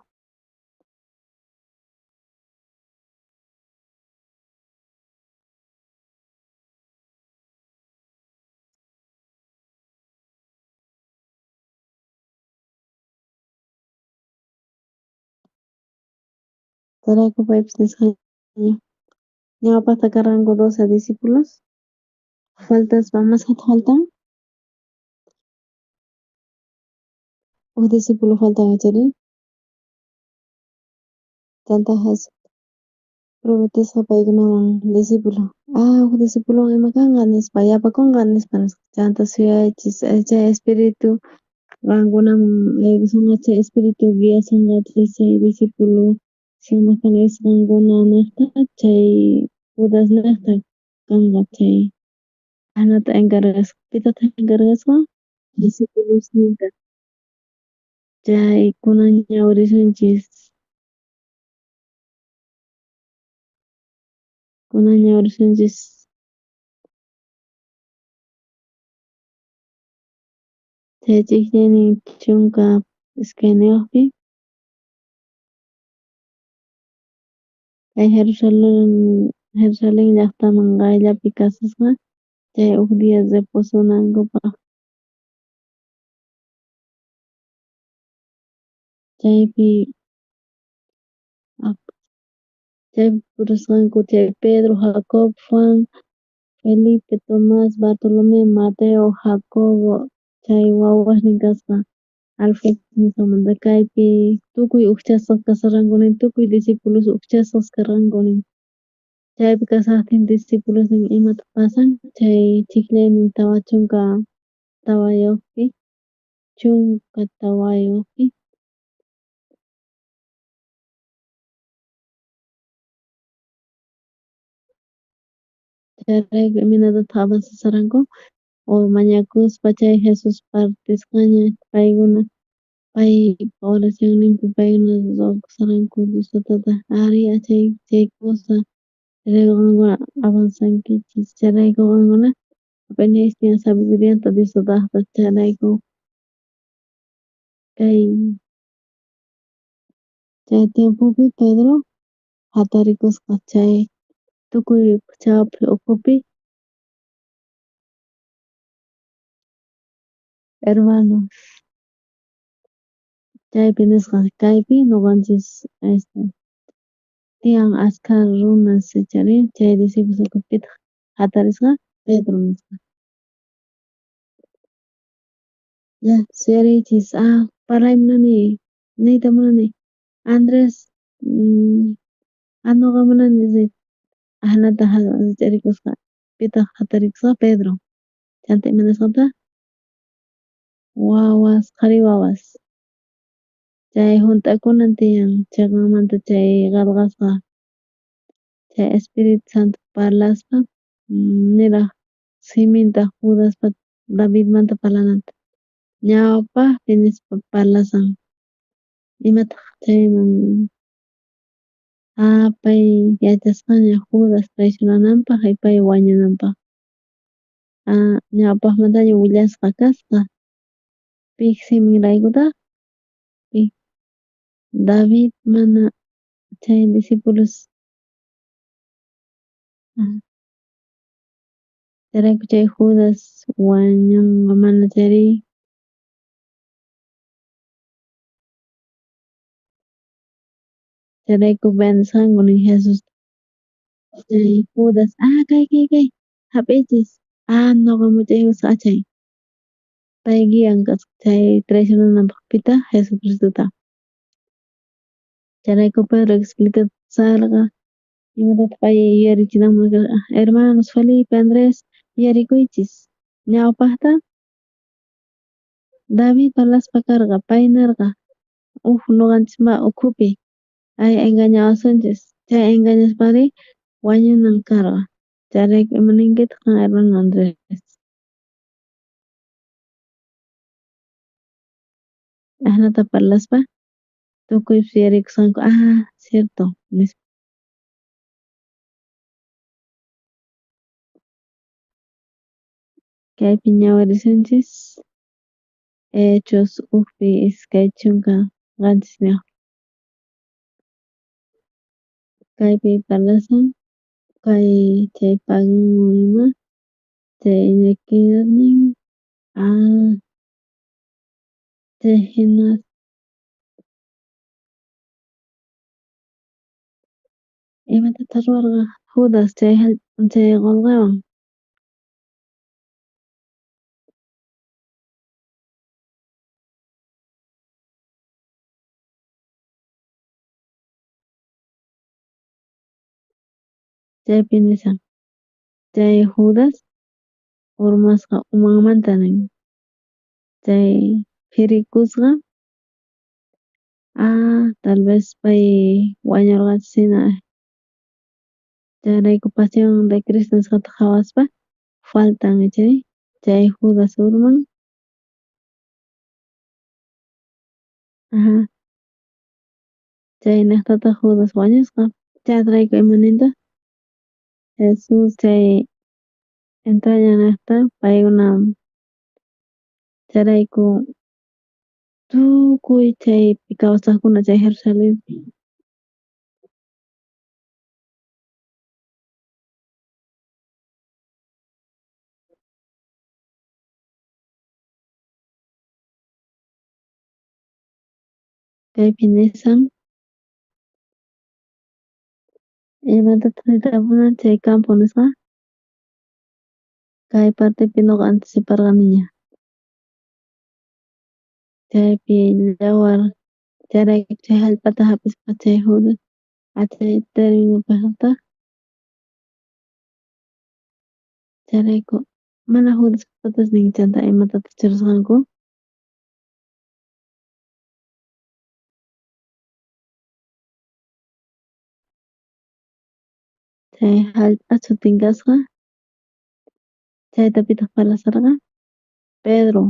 Chayrayku paypis nisqaña ñawpajta karqanku 12 discípulos, faltaspa mashkhata faltan? Uj discípulo faltan chayri. Chanta Jesús prometesqa paykunawan discípulo, uj discípulo ima kanqa nispa, yapakunqa nispa. Chanta suyaychis chay Espíritu qankunaman yaykusonqa, chay Espíritu guiasonqachis chay discípulo sumajta nisqankuna nejta, chay Judas nejta kanqa chay ajinata encargasqa. Pitataj encargasqa? Discipulosninta. Chay kunan ñawirisunchis. Chay ch'ijllaynin 12pi kay Jerusalén llajtaman qayllapi kashasqa chay uj día reposonankupaj. Chaypi purisqanku chay Pedro, Jacob, Juan, Felipe, Tomás, Bartolomé, Mateo, Jacobo, chay wawasnin kasqa Alfeo nisqamanta. Kaypi tukuy ujchasqas kasharqanku nin, tukuy discípulos ujchasqas karqanku nin. Chaypi kashajtin discipulosnin imata pasan chay ch'ijllaynin 44pi 14pi. Chayrayku imaynatataj avanzasharqanku O mañakuspa chay Jesus partisqaña paykuna pay oracionninpi paykuna rogakusharqanku Dios tatata ari chay chay cosa chayrayku qankuna avanzankichis chayrayku qankuna ap'inaykichis sabiduríata Dios tatajta chayrayku kay chay tiempopi Pedro jatarikusqa chay tukuy chawpi ukhupi hermanos chaypi nisqa kaypi noqanchis este tiyan askha runas ichari chay discípulos ukhupitaq jatarisqa Pedro nisqa. Ya, suyariychis ah parlay munani niyta munani Andrés ah noqa munani ajinata rich'arikusqa pitaq jatarikusqa Pedro chanta ima nisqataq wawas qhari wawas chay junt'akunan tiyan cheqanmanta chay qelqasqa chay Espíritu Santo parlaspa niraj siminta Judaspa Davidmanta parlananta ñawpajpi nispa parlasan imataq chayman ah pay yachasqaña Judas traicionananpaj y pay wañunanpaj ah ñawpajmantaña willasqa kasqa pij siminraykutaj David mana chay discípulos chayrayku chay Judas wañunqa mana chayri chayrayku vendesqanku nin Jesus chay Judas ah kay kay kay hap'iychis ah noqa much'aykusqa chay pay guian kasqa chay traicionananpaj pitaq Jesucristota chayrayku Pedro explicarqa imatataq pay yuyarichinanman karqa hermanos Felipe Andrés yuyarikuychis ñawpajta David parlaspa karqa pay nerqa uj noqanchispa ukhupi ay engañawasunchis chay engañaspari wañunan karqa chayrayku ima ninkitaq qan hermano Andrés. Ajinata parlaspa tukuypis yuyarikusqanku ah cierto nispa. Kaypi ñawirisunchis Hechos ujpi 27. Kaypi parlasan kay chay pagunwan ima chay inequidadnin ah chay jina imatataq ruwarqa Judas chay chay qolqewan. Chaypi nishan chay Judas urmasqa umanmanta nin chay phirikusqa ah tal vez pay wañurqachis hina chayrayku pasión de Cristo nisqata qhawaspa faltan chay chay Judas urman aja chaynejtataq Judas wañusqa chayrayku ima nintaq Jesús chay entrañanejta paykuna chayrayku tukuy chaypi kawsajkuna chay Jerusalenpi. Kaypi nisan imatataq niyta munan chay campo nisqa kay partepi noqa anticiparqaniña chaypi yawar chayrayku chay jallp'ata hap'ispa chay Judas chay términopajtaq chayrayku mana Judas nin chanta imatataq churasqanku chay jallp'a sutin kasqa. Chayta pitaq parlasharqa? Pedro.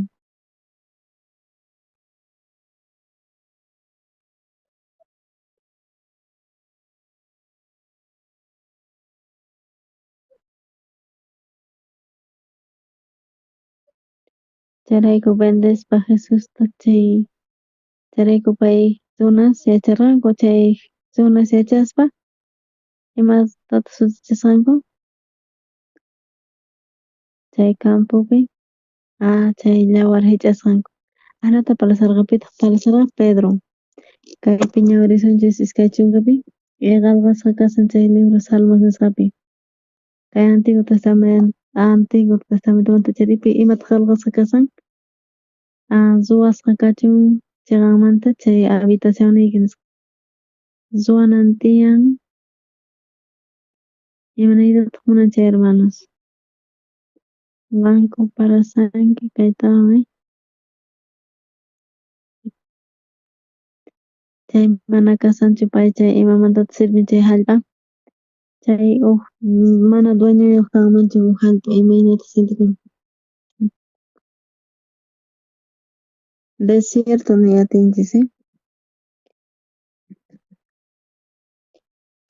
Chayrayku vendespa Jesusta chay chayrayku pay runas yacharqanku chay runas yachaspa imatataq sutichasqanku chay campopi chay yawar hich'asqanku. Ajinata parlasharqa pitaq parlasharqa Pedro. Kaypi ñawirisunchis 20pi qillqasqa kashan chay libro Salmos nisqapi. Kay Antiguo Testamento Antiguo Testamentomanta chaypi imataq qillqasqa kashan ruwasqa kachun chiqanmanta chay habitacionniyki nisqa. Ruwanan tiyan imaniytataq munan chay hermanos. Qanku parlashanki kaytawan chay mana kashanchu pay chay imamantataq sirven chay jallp'a chay uj mana dueñoyuq kanmanchu uj jallp'a imaynataq sientekun. Desierto niy atinchis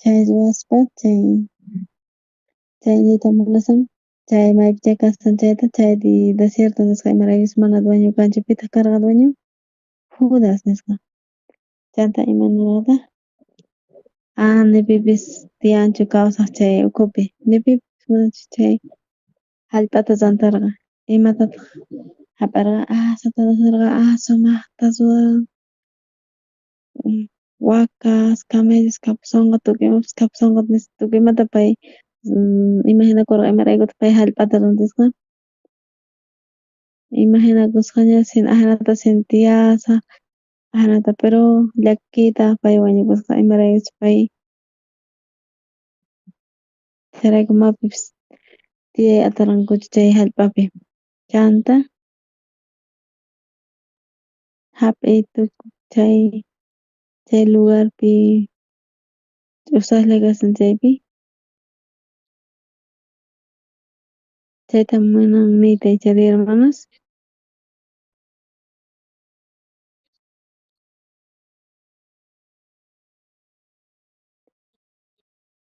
Chay ruwaspa chay chay niyta munashan chay maypichá kashan chayta chay desierto nisqa imaraykuchus mana dueño kanchu pitaq karqa dueño Judas nisqa. Chanta ima nirqataq ni pipis tiyanchu kawsaj chay ukhupi ni pipis manachu chay jallp'ata rantarqa imatataq jap'arqa Satanás nirqa sumaqta ruwan wakas camellos kapusonqa tukuy imapis kapusonqa nispa tukuy imata pay imaginakurqa imaraykutaq pay jallp'ata rantisqa imaginakusqaña ajinata sentiyasaj ajinata pero llakiyta pay wañupusqa imaraykuchus pay chayrayku mapipis tiyay atarqankuchu chay jallp'api chanta jap'iy tukuy chay chay lugarpi ch'usaqlla kashan chaypi chayta munan niyta ichari hermanos.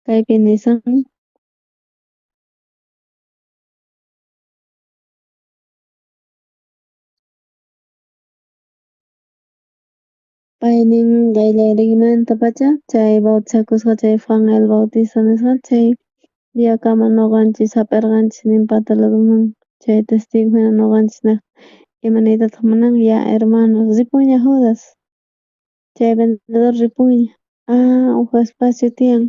Kaypi nisan pay nin qallariymantapacha chay bautizakusqa chay Juan el Bautista nisqa chay diakama ñuqanchis jap'irqanchis nin pata ladoman chay testigo hina ñuqanchis nej ima niytataq munan ya hermanos ripunña Judas chay vendedor ripunña uj espacio tiyan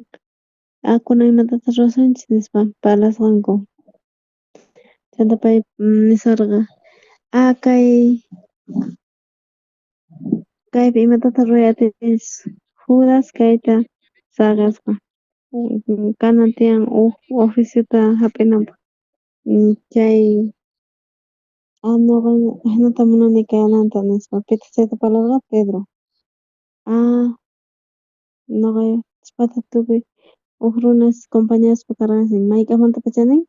kunan imatataq ruwasunchis nispa parlasqanku chanta pay nisarqa kay kaypi imatataq ruway atinchis Judas kayta saqesqa kanan tiyan uj oficiota jap'inanpaq chay nuqa ajinata munani kananta nispa pitaq chayta parlarqa Pedro nuqa yachaspataj tukuy uj runas compañaspa karqanchis mayk'ajmantapacha nin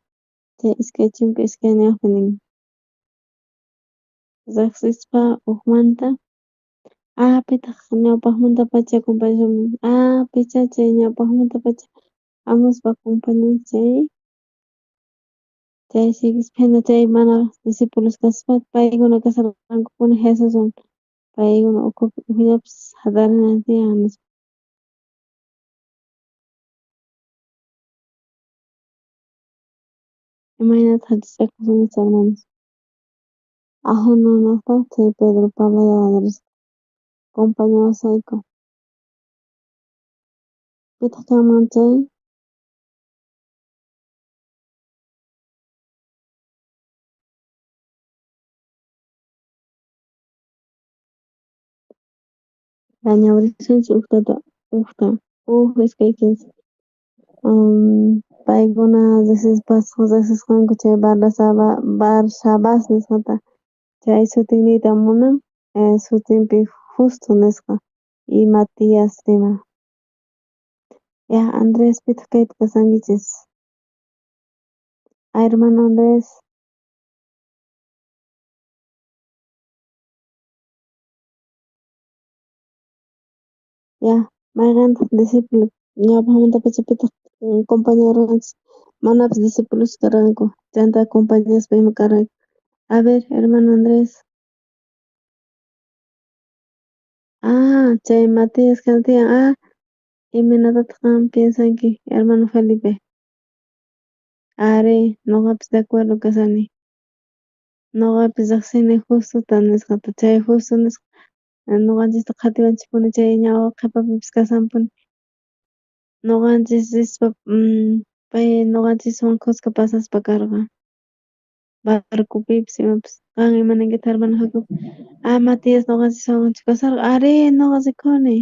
chay 22 nin riqsispa ujmanta pitaq ñawpajmantapacha compañashan pichá chay ñawpajmantapacha jamuspa compañanchis chay chay siguispa jina chay mana discípulos kaspa paykuna kasharqankupuni Jesuswan paykuna ukhupi ujllapis jatarinan tiyan nispa. Imaynataq rich'akusunchis hermanos ajina nejtaj chay Pedro parlayta compañawashayku pitaq kanman chay ñawirisunchis ujtata ujta uj iskay kinsa paykuna riqsisqanku chay Barsabás nisqata chay sutin niyta munan sutinpi Justo nisqa y Matías ima. Ya Andrés pitaq kaypi kashankichis hermano Andrés. Ya, mayqentaq discípulo ñawpajmantapacha pitaq compañarqanchis manapis discípulos karqanku chanta acompañaspa ima karqanku. A ver, hermano Andrés. Ah, chay Matías kanan tiyan. Ah, imaynatataq qan piensanki, hermano Felipe? Ari, noqapis de acuerdo kashani. Noqapis riqsini Justota nisqata. Chay Justo nisqa noqanchista qhatiwanchispuni chay ñawpa qhepapipis kashanpuni. Noqanchis rispa pay noqanchiswan khuska pasaspa karqa. Barcopipis imapis. Qan ima ninkitaq, hermano Jacob? Ah, Matías noqanchiswanchu kasharqa. Ari, noqa rikuni.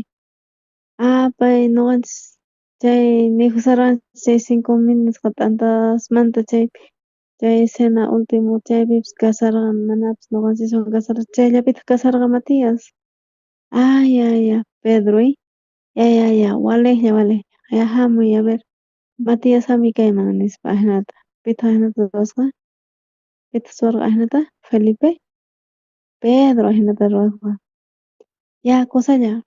Ah, pay noqanchis chay mikhusharqanchis chay 5000 nisqa t'antasmanta chaypi chay cena último chaypipis kasharqa manapis noqanchiswan kasharqa chayllapitaq kasharqa Matías. Ah, ya, ya, Pedro, ya, ya, ya, walejlla, walejlla. Ya hamuy, a ver, Matías hamuy kayman nispa ajinata. Pitaq ajinata ruwasqa? Pitaq ruwarqa ajinata? Felipe? Pedro ajinata ruwasqa. Ya, kusalla.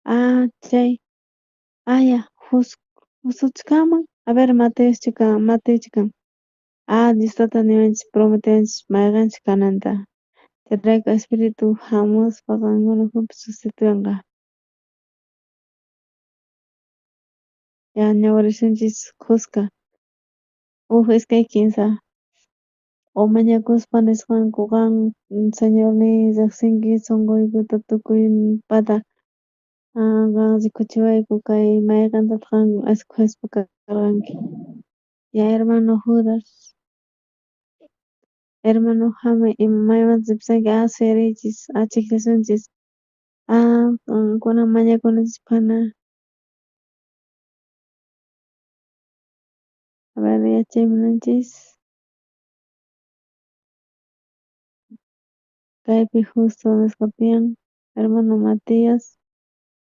Ah, chay. Ah, ya, Justochu kanman? A ver, Mateochu kan, Mateochu kan. Ah, Dios tata niwanchis, prometewanchis mayqenchus kananta. Chayrayku Espíritu hamuspa qankuna ukhupi sustituyanqa. Ya, ñawirisunchis khuska. Uj, iskay, kinsa. O mañakuspa nisqanku qan, Señorniy, riqsinki sonqoykuta tukuy pata. Qan rikuchiwayku kay mayqentataq qan escogespa karqanki. Ya, hermano Judas. Hermano hamuy, maymanta ripusanki? Ah, suyariychis, ah, chikllasunchis. Ah, kunan mañakunanchispaq. A ver, yachay munanchis. Kaypi Justo nisqa tiyan, hermano Matías,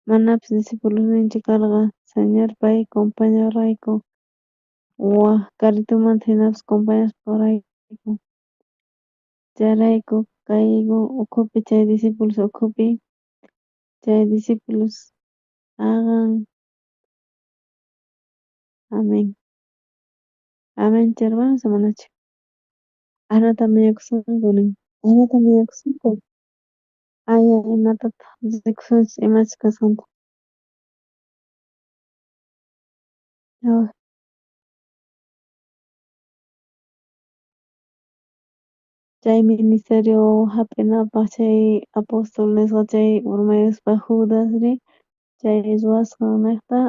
manapis discipulosninchu karqa, Señor pay compañarayku, waj karitumanta jinapis compañasparayku. Chayrayku kayku ukhupi chay discípulos ukhupi, chay discípulos hagan. Amén. Amén, hermanos, manachu. Ajnata mañakusqanku nin. Ajnata mañakusqanku. Ay, imatataq rikusunchis imachus kasqanta. Chay ministerio hap'inapaj chay apóstol nisqa chay urmayuspa Judasri chay ruwasqannejta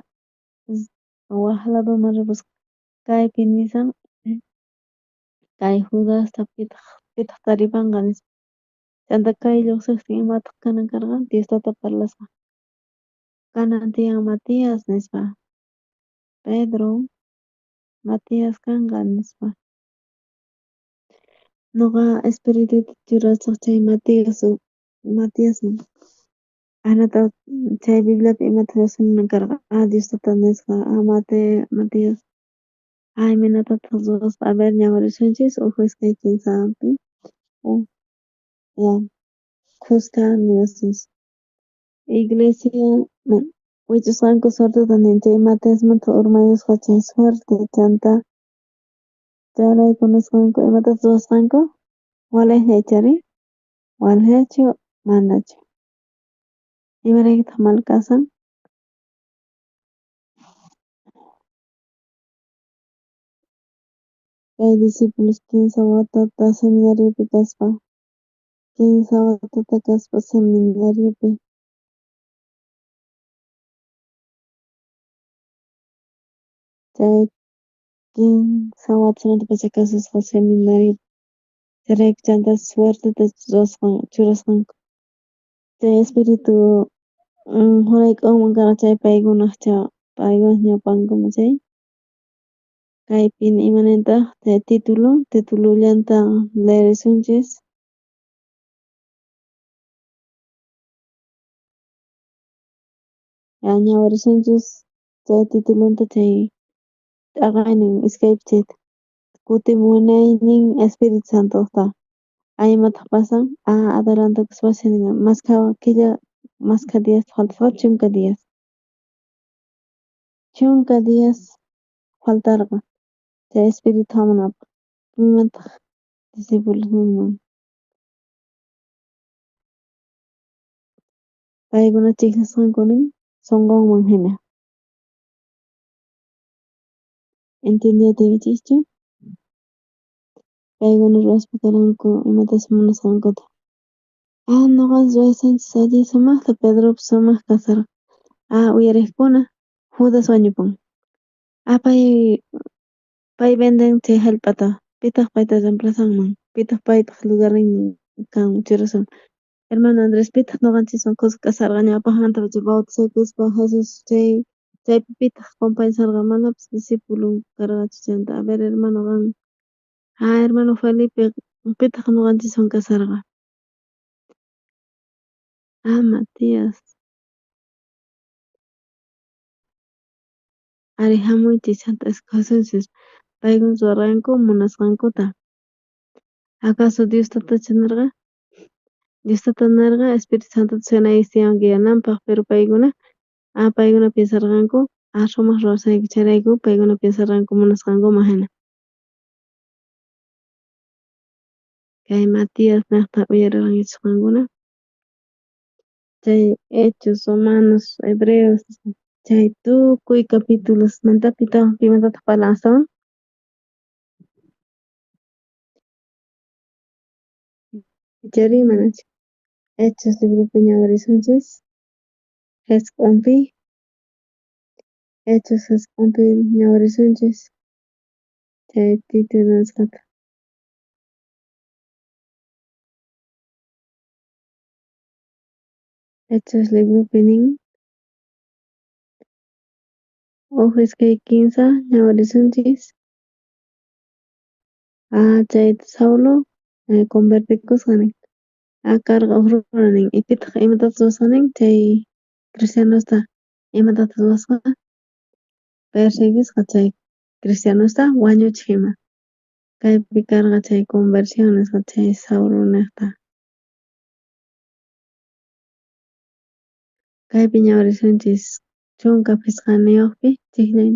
waj ladoman ripusqa. Kaypi nisan kay Judasta pitaq taripanqa nispa. Chanta kay lluqsiqtin imataq kanan karqa? Dios tata parlasqa. Kanan tiyan Matías nispa. Pedro, Matías kanqa nispa. Noqa espirituyta churasaj chay Matiasman. Ajnata chay Bibliapi imataq lluqsimunan karqa? Ah, Dios tata nisqa. Ah, Matías. Ah, imaynatataq ruwasqa? A ver, ñawirisunchis uj iskay kinsapi. Ya, khuska niwasunchis. Iglesia wich'usqanku suerteta nin chay Matiasmanta urmayusqa chay suerte chanta chayrayku nisqanku imatataq ruwasqanku? Walejlla ichari? Walejllachu manachu? Imaraykutaq mal kasan? Kay discípulos kinsa watata seminariopi kaspa, kinsa watata kaspa seminariopi. Chay kinsa watasmantapacha kasusqa seminariopi. Chayrayku chanta suerteta churasqanku. Chay espíritu jurayk'unman karqa chay paykunaj ñawpankuman chay. Kaypi imanintaq chay título, titulollanta leerisunchis. Ya ñawirisunchis chay titulonta chay t'aqaynin iskaypi chayta. Kutimunaynin Espíritu Santojta. Imataq pasan? Ah, adelantakuspa maskha killa, maskha días faltasqa 10 días. Chunka días faltarqa chay Espíritu jamunanpaj. Pimantaj discipulosninman. Paykuna chijlasqanku nin sonqonman jina. ¿Entiende atinkichischu? Paykuna ruwaspa karanku imatachus munasqankuta. Ah, noqanchis ruwasqanchis allin sumaqta, Pedropis sumaq kasarqa. Ah, uyariqkuna, Judas wañupun. Ah, pay venden chay jallp'ata. Pitaq payta reemplazanman? Pitaq paypaq lugarninman kan churasun? Hermano Andrés, pitaq noqanchiswan kuska kasarqa ñawpaqmantapacha bautizakuspa Jesús chay chaypi pitaq compañasarqa manapis discípulo karqachu chanta. A ver, hermano qan. Ah, hermano Felipe, pitaq noqanchiswan kasarqa? Ah, Matías. Ari hamuychis chanta escogesunchis. Paykuna ruwarqanku munasqankuta. ¿Acaso Dios tatachu nirqa? Dios tata nirqa Espíritu Santota suyanayki tiyan guiananpaq, pero paykuna paykuna piensarqanku sumaq ruwasqayku chayrayku paykuna piensarqanku munasqankuman hina. Kay Matías niqta uyarirqankichis qankuna? Chay Hechos, Romanos, Hebreos, chay tukuy capitulosmanta pimantataq parlan astawan? Ichari manachu? Hechos libropi ñawirisunchis jisq'unpi, Hechos jisq'unpi ñawirisunchis chay título nisqata. Hechos libropi nin uj iskay kinsa ñawirisunchis. Ah, chayta Saulo convertikusqa nin. Ah, karqa uj runa nin. Y pitaq imatataq ruwasqa nin chay cristianosta imatataq ruwasqa? Persiguisqa chay cristianosta wañuchiq ima. Kaypi karqa chay conversión nisqa chay Saulo niqta. Kaypi ñawirisunchis chunka phisqaniyuqpi chikllay.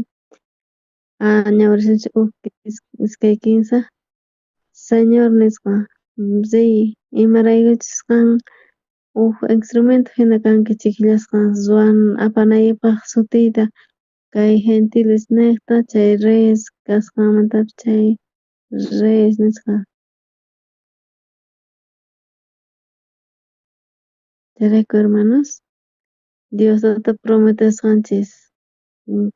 Ah, ñawirisunchis uj iskay kinsa. Señor nisqa, riy, imaraykuchus qan uj instrumento hina kanki chikllasqa ruwan apanaypaq sutiyta kay gentiles niqta chay reyes kasqanmantapis chay reyes nisqa. Chayrayku hermanos, Dios tata prometesqanchis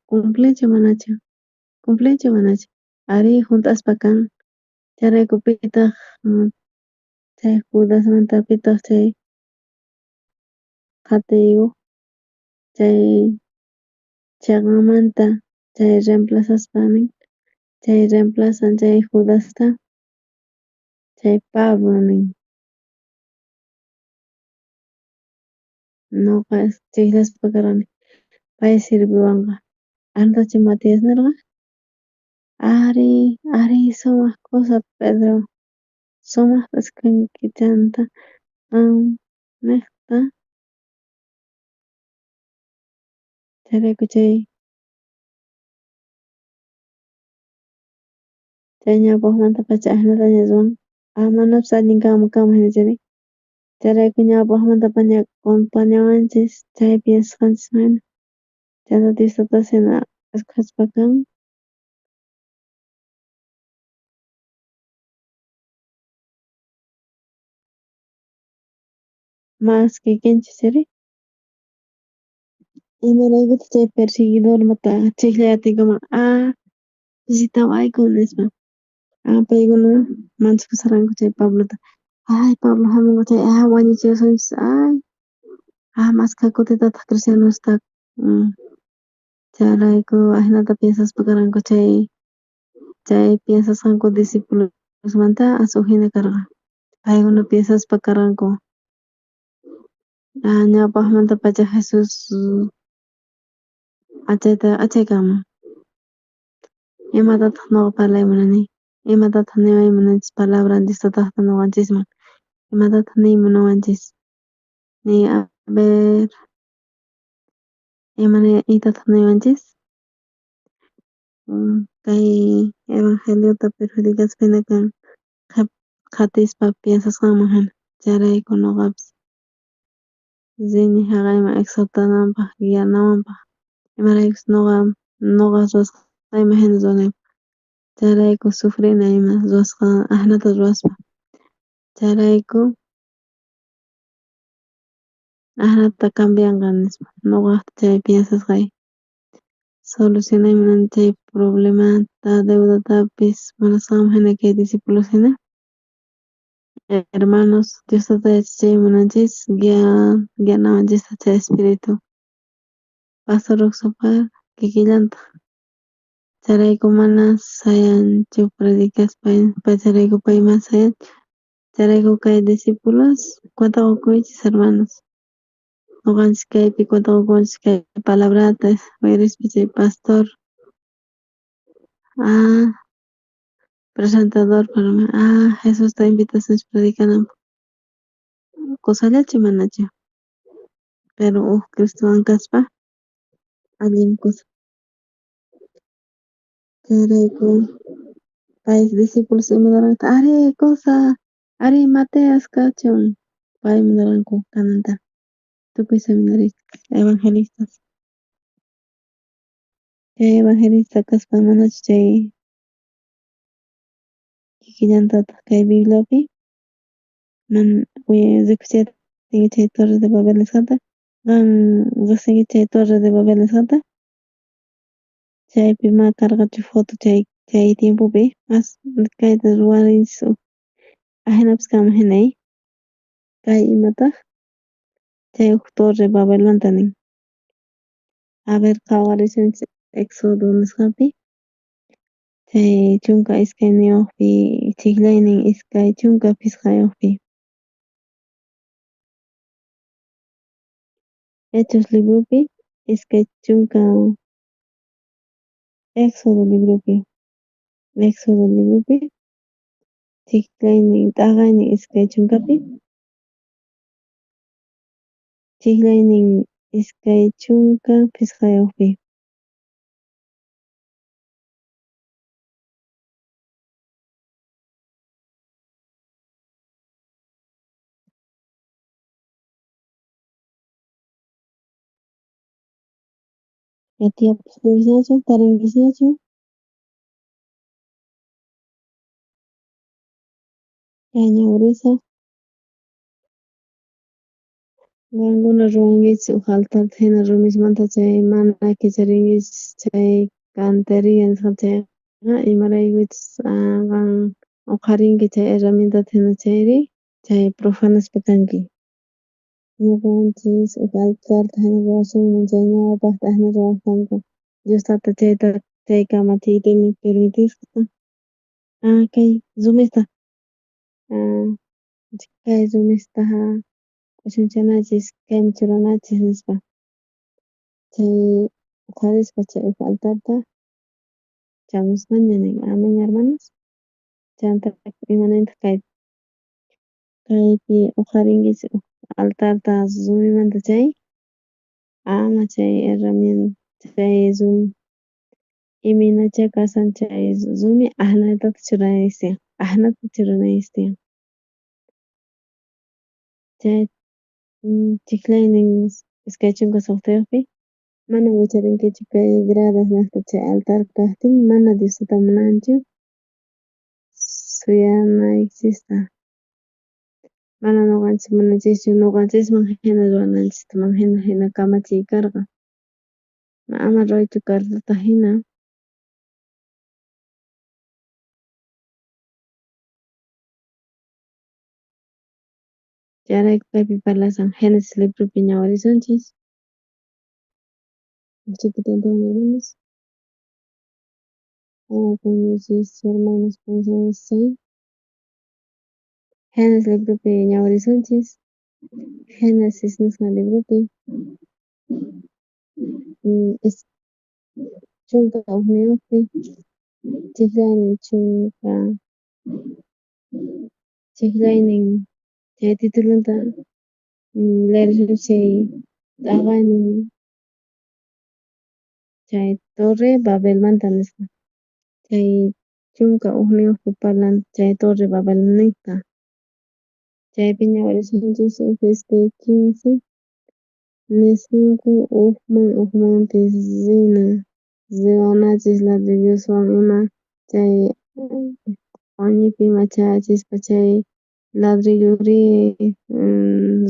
cumplinchu manachu? Cumplinchu manachu? Ari junt'aspa kan. Chayrayku pitaq chay Judasmanta pitaq chay qhatiykuq chay cheqanmanta chay reemplazaspa nin chay reemplazan chay Judasta chay Pablo nin. Noqa chiklaspa karqani pay sirviwanqa. Antachu Matías nirqa? Ari, ari sumaq kusa Pedro. Sumaqta escogenki chanta qan niqta. Chayrayku chay chay ñawpaqmantapacha ajinataña ruwan. Ah, manapis allin kanman kanman hina chayri. Chayrayku ñawpaqmantapaña compañawanchis chay piensasqanchisman hina. Chanta Dios tatas hina escogespa kan. Mas kikinchis chayri. Imaraykutaq chay perseguidormata chikllay atinkuman? Ah, visitawayku nispa. Ah, paykuna manchakusharqanku chay Pablota. Ay, Pablo hamunqa chay, ah, wañuchiwasunchis, ay. Ah, maskha kutitataq cristianosta chayrayku ajinata piensaspa karqanku chay chay piensasqanku discipulosmanta as uj hina karqa. Paykuna piensaspa karqanku. Ah, ñawpaqmantapacha Jesús achayta achay kanman. Imatataq noqa parlay munani? Imatataq niway munanchis palabra Dios tataqta noqanchisman? Imatataq niy munawanchis? Ni a ver, ima niytataq niwanchis? Kay evangeliota perjudicaspa jina kan qhatispa piensasqanman jina. Chayrayku noqapis rini jaqayman exhortanampaj guianawampaj imaraykus noqa noqa ruwasqayman jina ruwanaypaj. Chayrayku sufrini ima ruwasqa ajinata ruwaspa. Chayrayku ajinata cambianqa nispa noqaj chay piensasqay solucionay munani chay problemata deudatapis munasqanman jina kay discípulos jina. Hermanos Dios tata chay munanchis guia guianawanchista chay espíritu. Pastor Roxopar kikillantaj. Chayrayku mana sayanchu predicaspa chayrayku pay mana sayanchu. Chayrayku kay discípulos cuenta qokuychis hermanos. Noqanchis kaypi cuenta qokunchis kay palabrata uyarispa chay pastor presentador Jesusta invitasunchis predicanampaj. Kusallachu manachu? Pero uj Cristowan kaspa allin kusa. Chayrayku pay discípulos ima arí kusa, arí Mateas kachun. Pay munarqanku kananta. Tukuy seminaristas, evangelistas. Chay evangelista kaspa manachu chay kikillantataq kay Bibliapi man rikuchiyta chay Torre de Babel nisqata qan riqsinki chay Torre de Babel nisqata chaypi ma karqachu foto chay chay tiempopi as kayta ruwarinchis ajinapis kanman jina kay imataq chay uj Torre Babelmanta nin. A ver qhawarisunchis Éxodo nisqapi chay 12pi chijllaynin 25pi. Hechos libropi 20 Éxodo libropi Éxodo libropi chijllaynin t'aqaynin 20pi chijllaynin 25pi. Ya tiyapusunkichasñachu tarinkichisñachu? Kay ñawirisaq. Qankuna ruwankichis uj altarta hina rumismanta chay mana kicharinkichis chay cantería nisqata chayqa imaraykuchus qan uqharinki chay herramientata hina chayri chay profanaspa kanki. Ñuqanchis uj altarta hina ruwasunman chay ñawpaqta hina ruwaq kanku. Dios tata chayta chay kamachiyta permitisqa. Kay rumista kay rumista k'uchunchanachis kayman churanachis nispa. Chay uqharispa chay uj altarta chamusqaña nin. Amén hermanos. Chanta imanintaq kay kaypi uqharinkichis uj altarta rumimanta chay ama chay herramienta chay rumi imaynachá kashan chay rumi ajinatataq churanaykichis tiyan ajinata churanaykichis tiyan. Chay chijllaynin 26pi mana wicharinkichu kay gradas nisqa chay altar kajtin mana Dios tata munanchu suyanaykichista. Mana noqanchis munanchischu noqanchisman hina ruwananchista hina hina kamachiy karqa. Ama ruwaychu cartata hina. Chayrayku kaypi parlashan Génesis libropi ñawirisunchis. Chiquitantawan hermanos. Puñuychis hermanos puñusunchis chay. Génesis libropi ñawirisunchis. Génesis nisqa libropi 11pi chijllaynin chunka chijllaynin chay titulonta leerisunchis chay t'aqaynin chay Torre Babelmanta nisqa. Chay 11pi parlan chay torre Babelnejta. Chaypi ñawirisunchis 2 15 nisqanku ujman ujmanpis rina riwanachis ladrilloswan ima chay q'oñipi ima chayachispa chay ladrillorí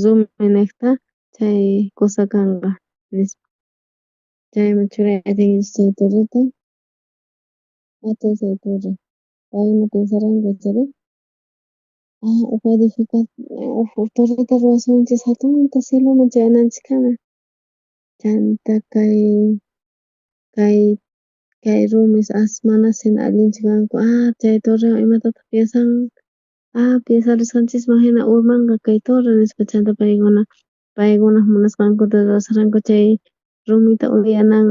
ruminejta chay cosa kanqa nispa. Chayman churay atinkichis chay torreta. Jatun chay torre. Paykuna pensarqanku icharí uj edifica uj torreta ruwasunchis jatunta cieloman chayananchiskama. Chanta kay kay kay rumis as manasina allinchu kanku chay torrewan imatataq piensan piensarisqanchisman hina urmanqa kay torre nispa chanta paykuna paykunaq munasqankuta ruwasharqanku chay rumita uyanan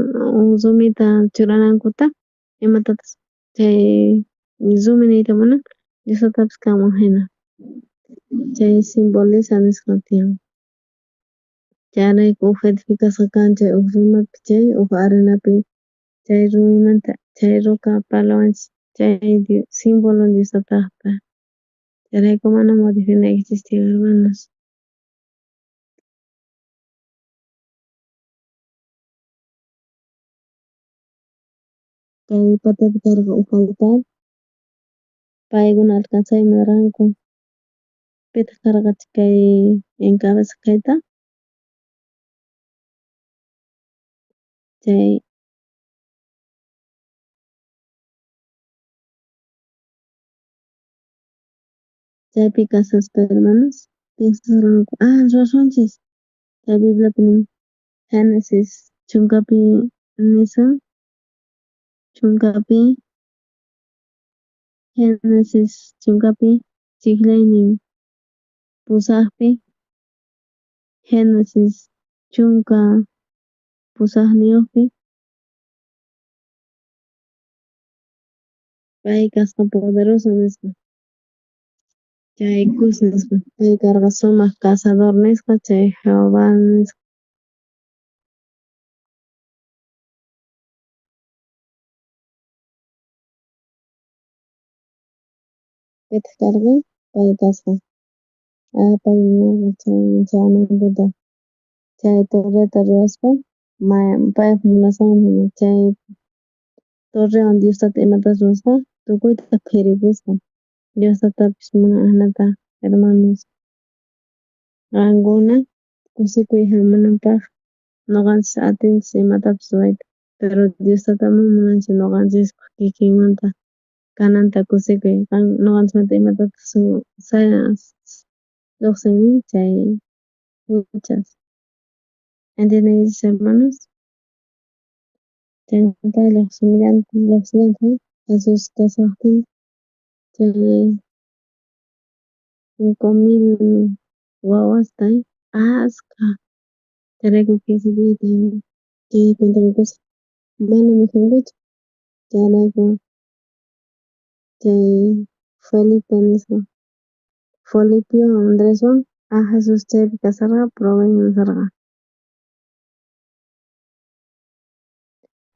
rumita churanankuta imatataq chay rumi niyta munan Diosatapis kanman hina chay simboliza nisqa tiyan. Chayrayku uj edificasqa kan chay uj rumipi chay uj arenapi chay rumimanta chay roca parlawanchis chay simbolo Dios tatajta. Chayrayku mana modificanaykichis tiyan hermanos. Kay patapi karqa uj altar paykuna alcanzayta munarqanku. Pitaq karqa kay encabezaq kayta? Chay chaypi kashaspa hermanos piensasqanku ruwasunchis chay Bibliapi nin Génesis chunkapi nisan chunkapi Génesis chunkapi chijllaynin pusajpi Génesis 18pi pay kasqa poderoso nisqa chay Cus nisqa pay karqa sumaq cazador nisqa chay Jehová nisqa. Pitaq karqa? Pay kasqa. Pay munarqa chayman chayanankuta chay torreta ruwaspa paypa munasqanman chay torrewan Dios tata imatachus ruwasqa tukuyta phiripusqa. Dios tatapis munan ajinata hermanos. Qankuna kusikuy jamunanpaj noqanchis atinchis imatapis ruwayta pero Dios tata mana munanchu noqanchispaj kikinmanta kananta kusikuy qan noqanchismanta imatataq lluqsin chay juchas. ¿Entiendenkichis hermanos? Chanta lluqsimuyllantaq Jesús kashajtin chay 5000 wawasta askha chayrayku 15 días chay cuenta qokusqa mana mikhunkuchu chayrayku chay Felipe nisqa Felipewan Andreswan Jesús chaypi kasharqa proben nisharqa.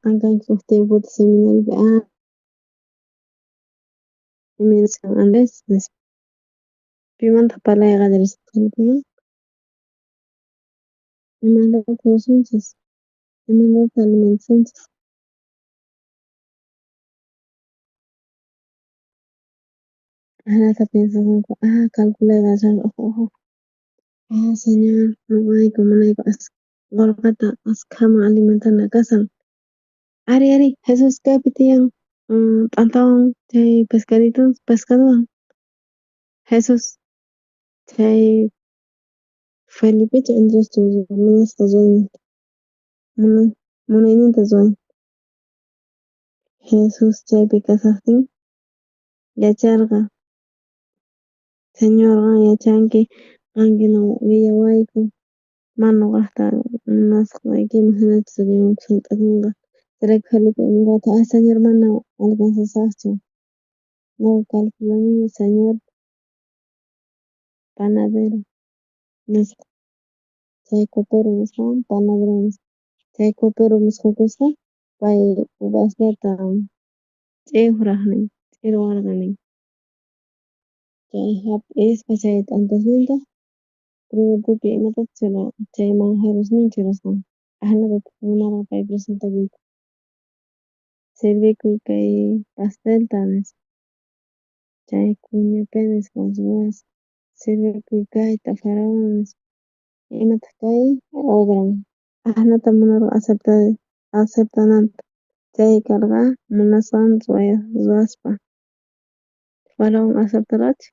Qan kanki uj tiempota seminariopi imaynas Andrés nispa. Pimantaq parlay qallarisqa Felipewan? Imaynataq ruwasunchis? Imaynataq alimentasunchis? Ajinata piensasqanku calculay qallarinku Señor noqayku munayku qolqeta askhaman alimentana kashan. Ari ari Jesús kaypi tiyan t'antawan chay pescaditos pescadowan. Jesús chay Felipechu Andreschu munasqa ruwayninta munayninta ruwan. Jesús chaypi kashajtin yacharqa Señor qan yachanki qan guiawayku mana noqajta munasqaykiman hinachu imapas junt'akunqa. Chayrayku Felipe nirqataq Señor mana alcanzasaqchu noqa calculani Señor panadero nisqa chay copero nisqawan panadero nisqa chay copero musqhukusqa pay uvasllata Ch'iwraj nin, ch'irwarqa nin. Chay hap'ispa chay t'antasninta trigo tukuy imatapis churarqa chay manjarasnin churasqan. Ajinatataj munarqa pay presentakuyta. Sirvikuy kay pastelta nispa. Chay cuñapé nisqa ruwasqa. Sirvikuy kayta faraón nispa. Imataj kay obran. Ajinata munarqa aceptananta. Chay karqa munasqan ruwaspa. Faraón aceptarqachu?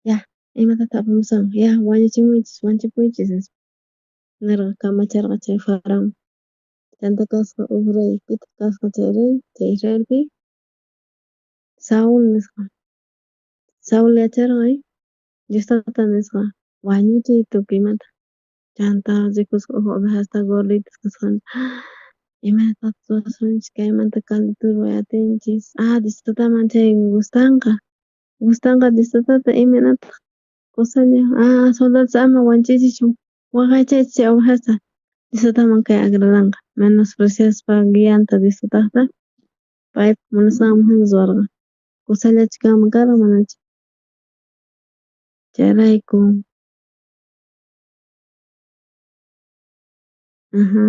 Ya, imatataq apamusqanku? Ya, wañuchimuychis, wañuchipuychis nispa. Nerqa kamacharqa chay faraón. Chanta kasqa uj rey. Pitaq kasqa chay rey? Chay Israelpi? Saúl nisqa. Saúl yacharqa, Dios tata nisqa, wañuchiy tukuymanta. Chanta rikusqa uj ovejasta gorditas kasqanta. Imaynatataj ruwasunchis kaymanta caldito ruway atinchis. Ah, Dios tataman chay gustanqa. Gustanqa Dios tatata imaynataq kusalla. Ah, soldados ama wañuchiychischu. Waqaychaychis chay ovejasta. Dios tataman kay agradanqa. Menospreciaspa guianta Dios tatajta. Paypa munasqanman jina ruwarqa. Kusallachu kanman karqa manachu. Chayrayku. Ajá.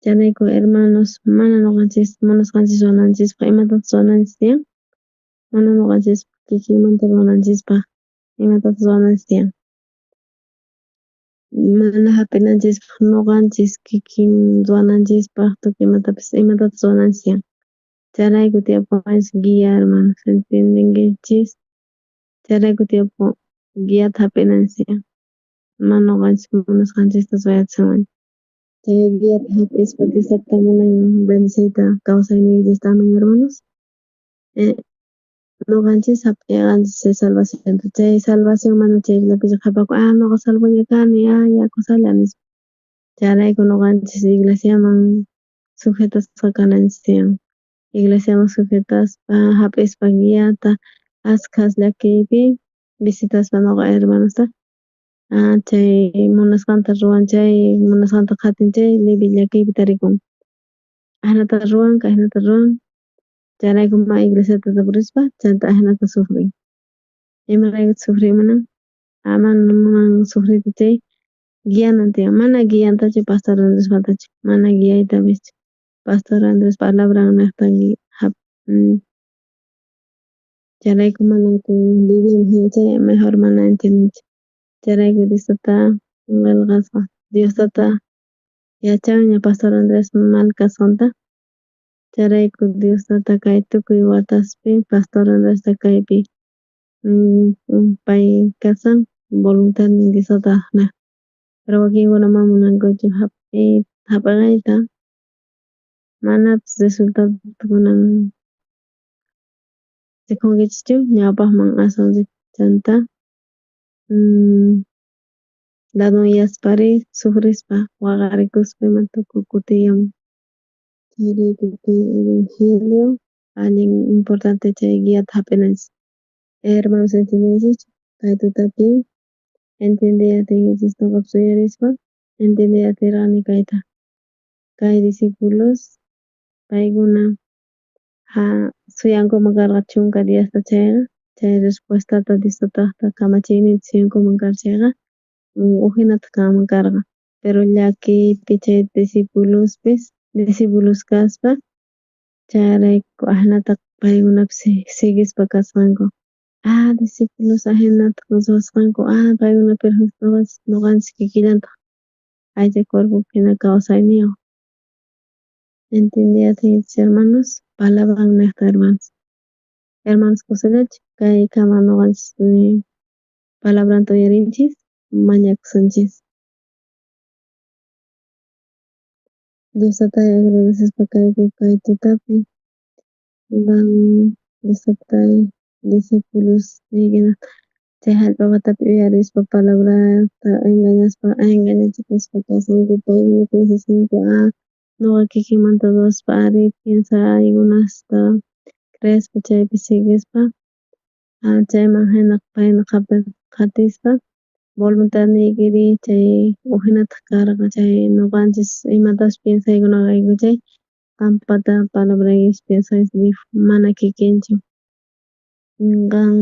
Chayrayku hermanos, mana noqanchis munasqanchis ruwananchispaq imatataq ruwananchis tiyan? Mana noqanchis kikinmanta ruwananchispaq imatataq ruwananchis tiyan? Mana hap'inanchispaq noqanchis kikin ruwananchispaq tukuy imatapis imatataq ruwananchis tiyan? Chayrayku tiyapuwanchis guía hermanos, ¿entiendenkichis? Chayrayku tiyapu guiata hap'inanchis tiyan. Mana noqanchis munasqanchista ruwayatisunman. Chay guiata hap'ispa Dios tata munan bendeciyta kawsayniykichista, amén hermanos. Noqanchis hap'iyaqanchis chay salvacionta. Chay salvación mana chayllapichu qhapakun, ah noqa salvoña kani, ah ya kusalla nispa. Chayrayku noqanchis iglesiaman sujetasqa kananchis tiyan. Iglesiaman sujetaspa hap'ispa guiata askhas llakiypi visitaspa noqa hermanosta. Ah, chay munasqanta ruwan chay munasqanta qhatin chay livi llakiypi tarikun. Ajinata ruwan, kayhinata ruwan. Chayrayku ma iglesiata purispa chanta ajinata sufrin. Imaraykutaj sufriy munan? Ah, mana munan sufriyta chay guianan tiyan. Mana guiantachu Pastor Andrespatachu. Mana guiaytapischu. Pastor Andrés palabran nejta chayrayku mana viviyan chay mejor mana entiendinchu. Chayrayku Dios tata qelqasqa. Dios tata yachanña Pastor Andrés mal kasqanta. Chayrayku Dios tata kay tukuy wataspi Pastor Andresta kaypi pay kasan voluntadnin Dios tata nej. Pero wakinkuna mana munankuchu hap'aqayta. Manapis resultado kunan rikunkichischu ñawpaqman aswan chanta ladonyaspari sufrispa waqarikuspa ima tukuy kutiyamun. Chayrayku kay evangelio allin importante chay guiata hap'inanchis. Hermanos entiendenchischu? Kay tutapi entiendey atinkichis noqapis uyarispa entiendey atirqani kayta. Kay discípulos paykuna suyankuman karqa 10 diasta chayqa chay respuestata Dios tatajta kamachiyninta suyankuman karqa chayqa ujinataq kanman karqa. Pero llakiypi chay discipulospis discípulos kaspa chayrayku ajinata paykunapis siguispa kasqanku. Ah, discípulos ajinata ruwasqanku, ah, paykuna perfecto noqanchis kikillantaq aycha cuerpopi jina kawsayniyuq. ¿Entiendey atinkichis hermanos? Palabran nejta hermanos. Hermanos kusallachu kaykama noqanchis palabranta uyarinchis mañakusunchis. Dios tatay agradecespa kayku kay tutapi qan Dios tatay discípulos niykinata chay jallp'a patapi uyarispa palabrata engañaspa engañachikuspa kasqanku paykuna piensasqanku ah noqa kikinmanta ruwaspa ari piensaykunasta creespa chaypi siguispa chayman jina payna qhatispa voluntadniykiri chay ujinataq karqa chay noqanchis imatapis piensaykunaqayku chay. Qanpata palabraykipis piensaypis mana kikinchu. Qan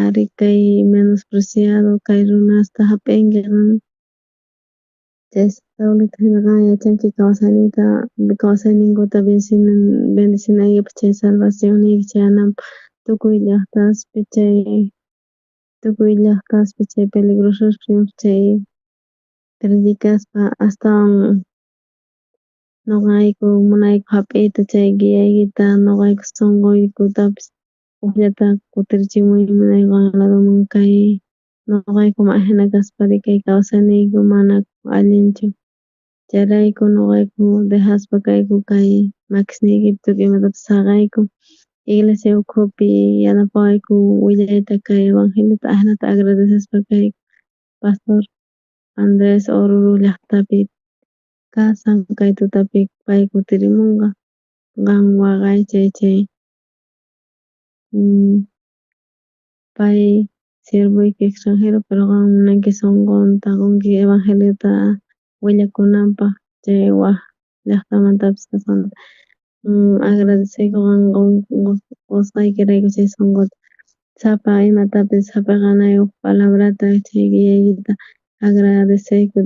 ari kay menospreciado kay runasta jap'inki qan. Chay Saulito jina qan yachanki kawsayninta kawsayninkuta bendecinaykipaj chay salvacionniyki chayananpaj tukuy llajtaspi chay tukuy llajtaspi chay peligrosospi chay predicaspa astawan noqayku munayku jap'iyta chay guiaykita noqayku sonqoykutapis ujllata kutirichimuy munayku qan ladoman kay noqayku ajina kaspari kay kawsayniyku mana allinchu chayrayku noqayku dejaspa kayku kay makisniykipi tukuy imatapis saqeyku iglesia ukhupi yanapawayku willayta kay evangeliota ajinata agradecespa kayku pastor Andres Oruro llajtapi kashan kay tutapi pay kutirimonqa qan waqaychay chay pay siervoyki extranjero pero qan munanki sonqonta qonki evangeliota willakunanpaj chay waj llajtamantapis kasqanta. Agradeceyku qan qosqaykirayku chay sonqota sapa imatapis jap'eqanayku palabrata chay guiaykita agradeceyku.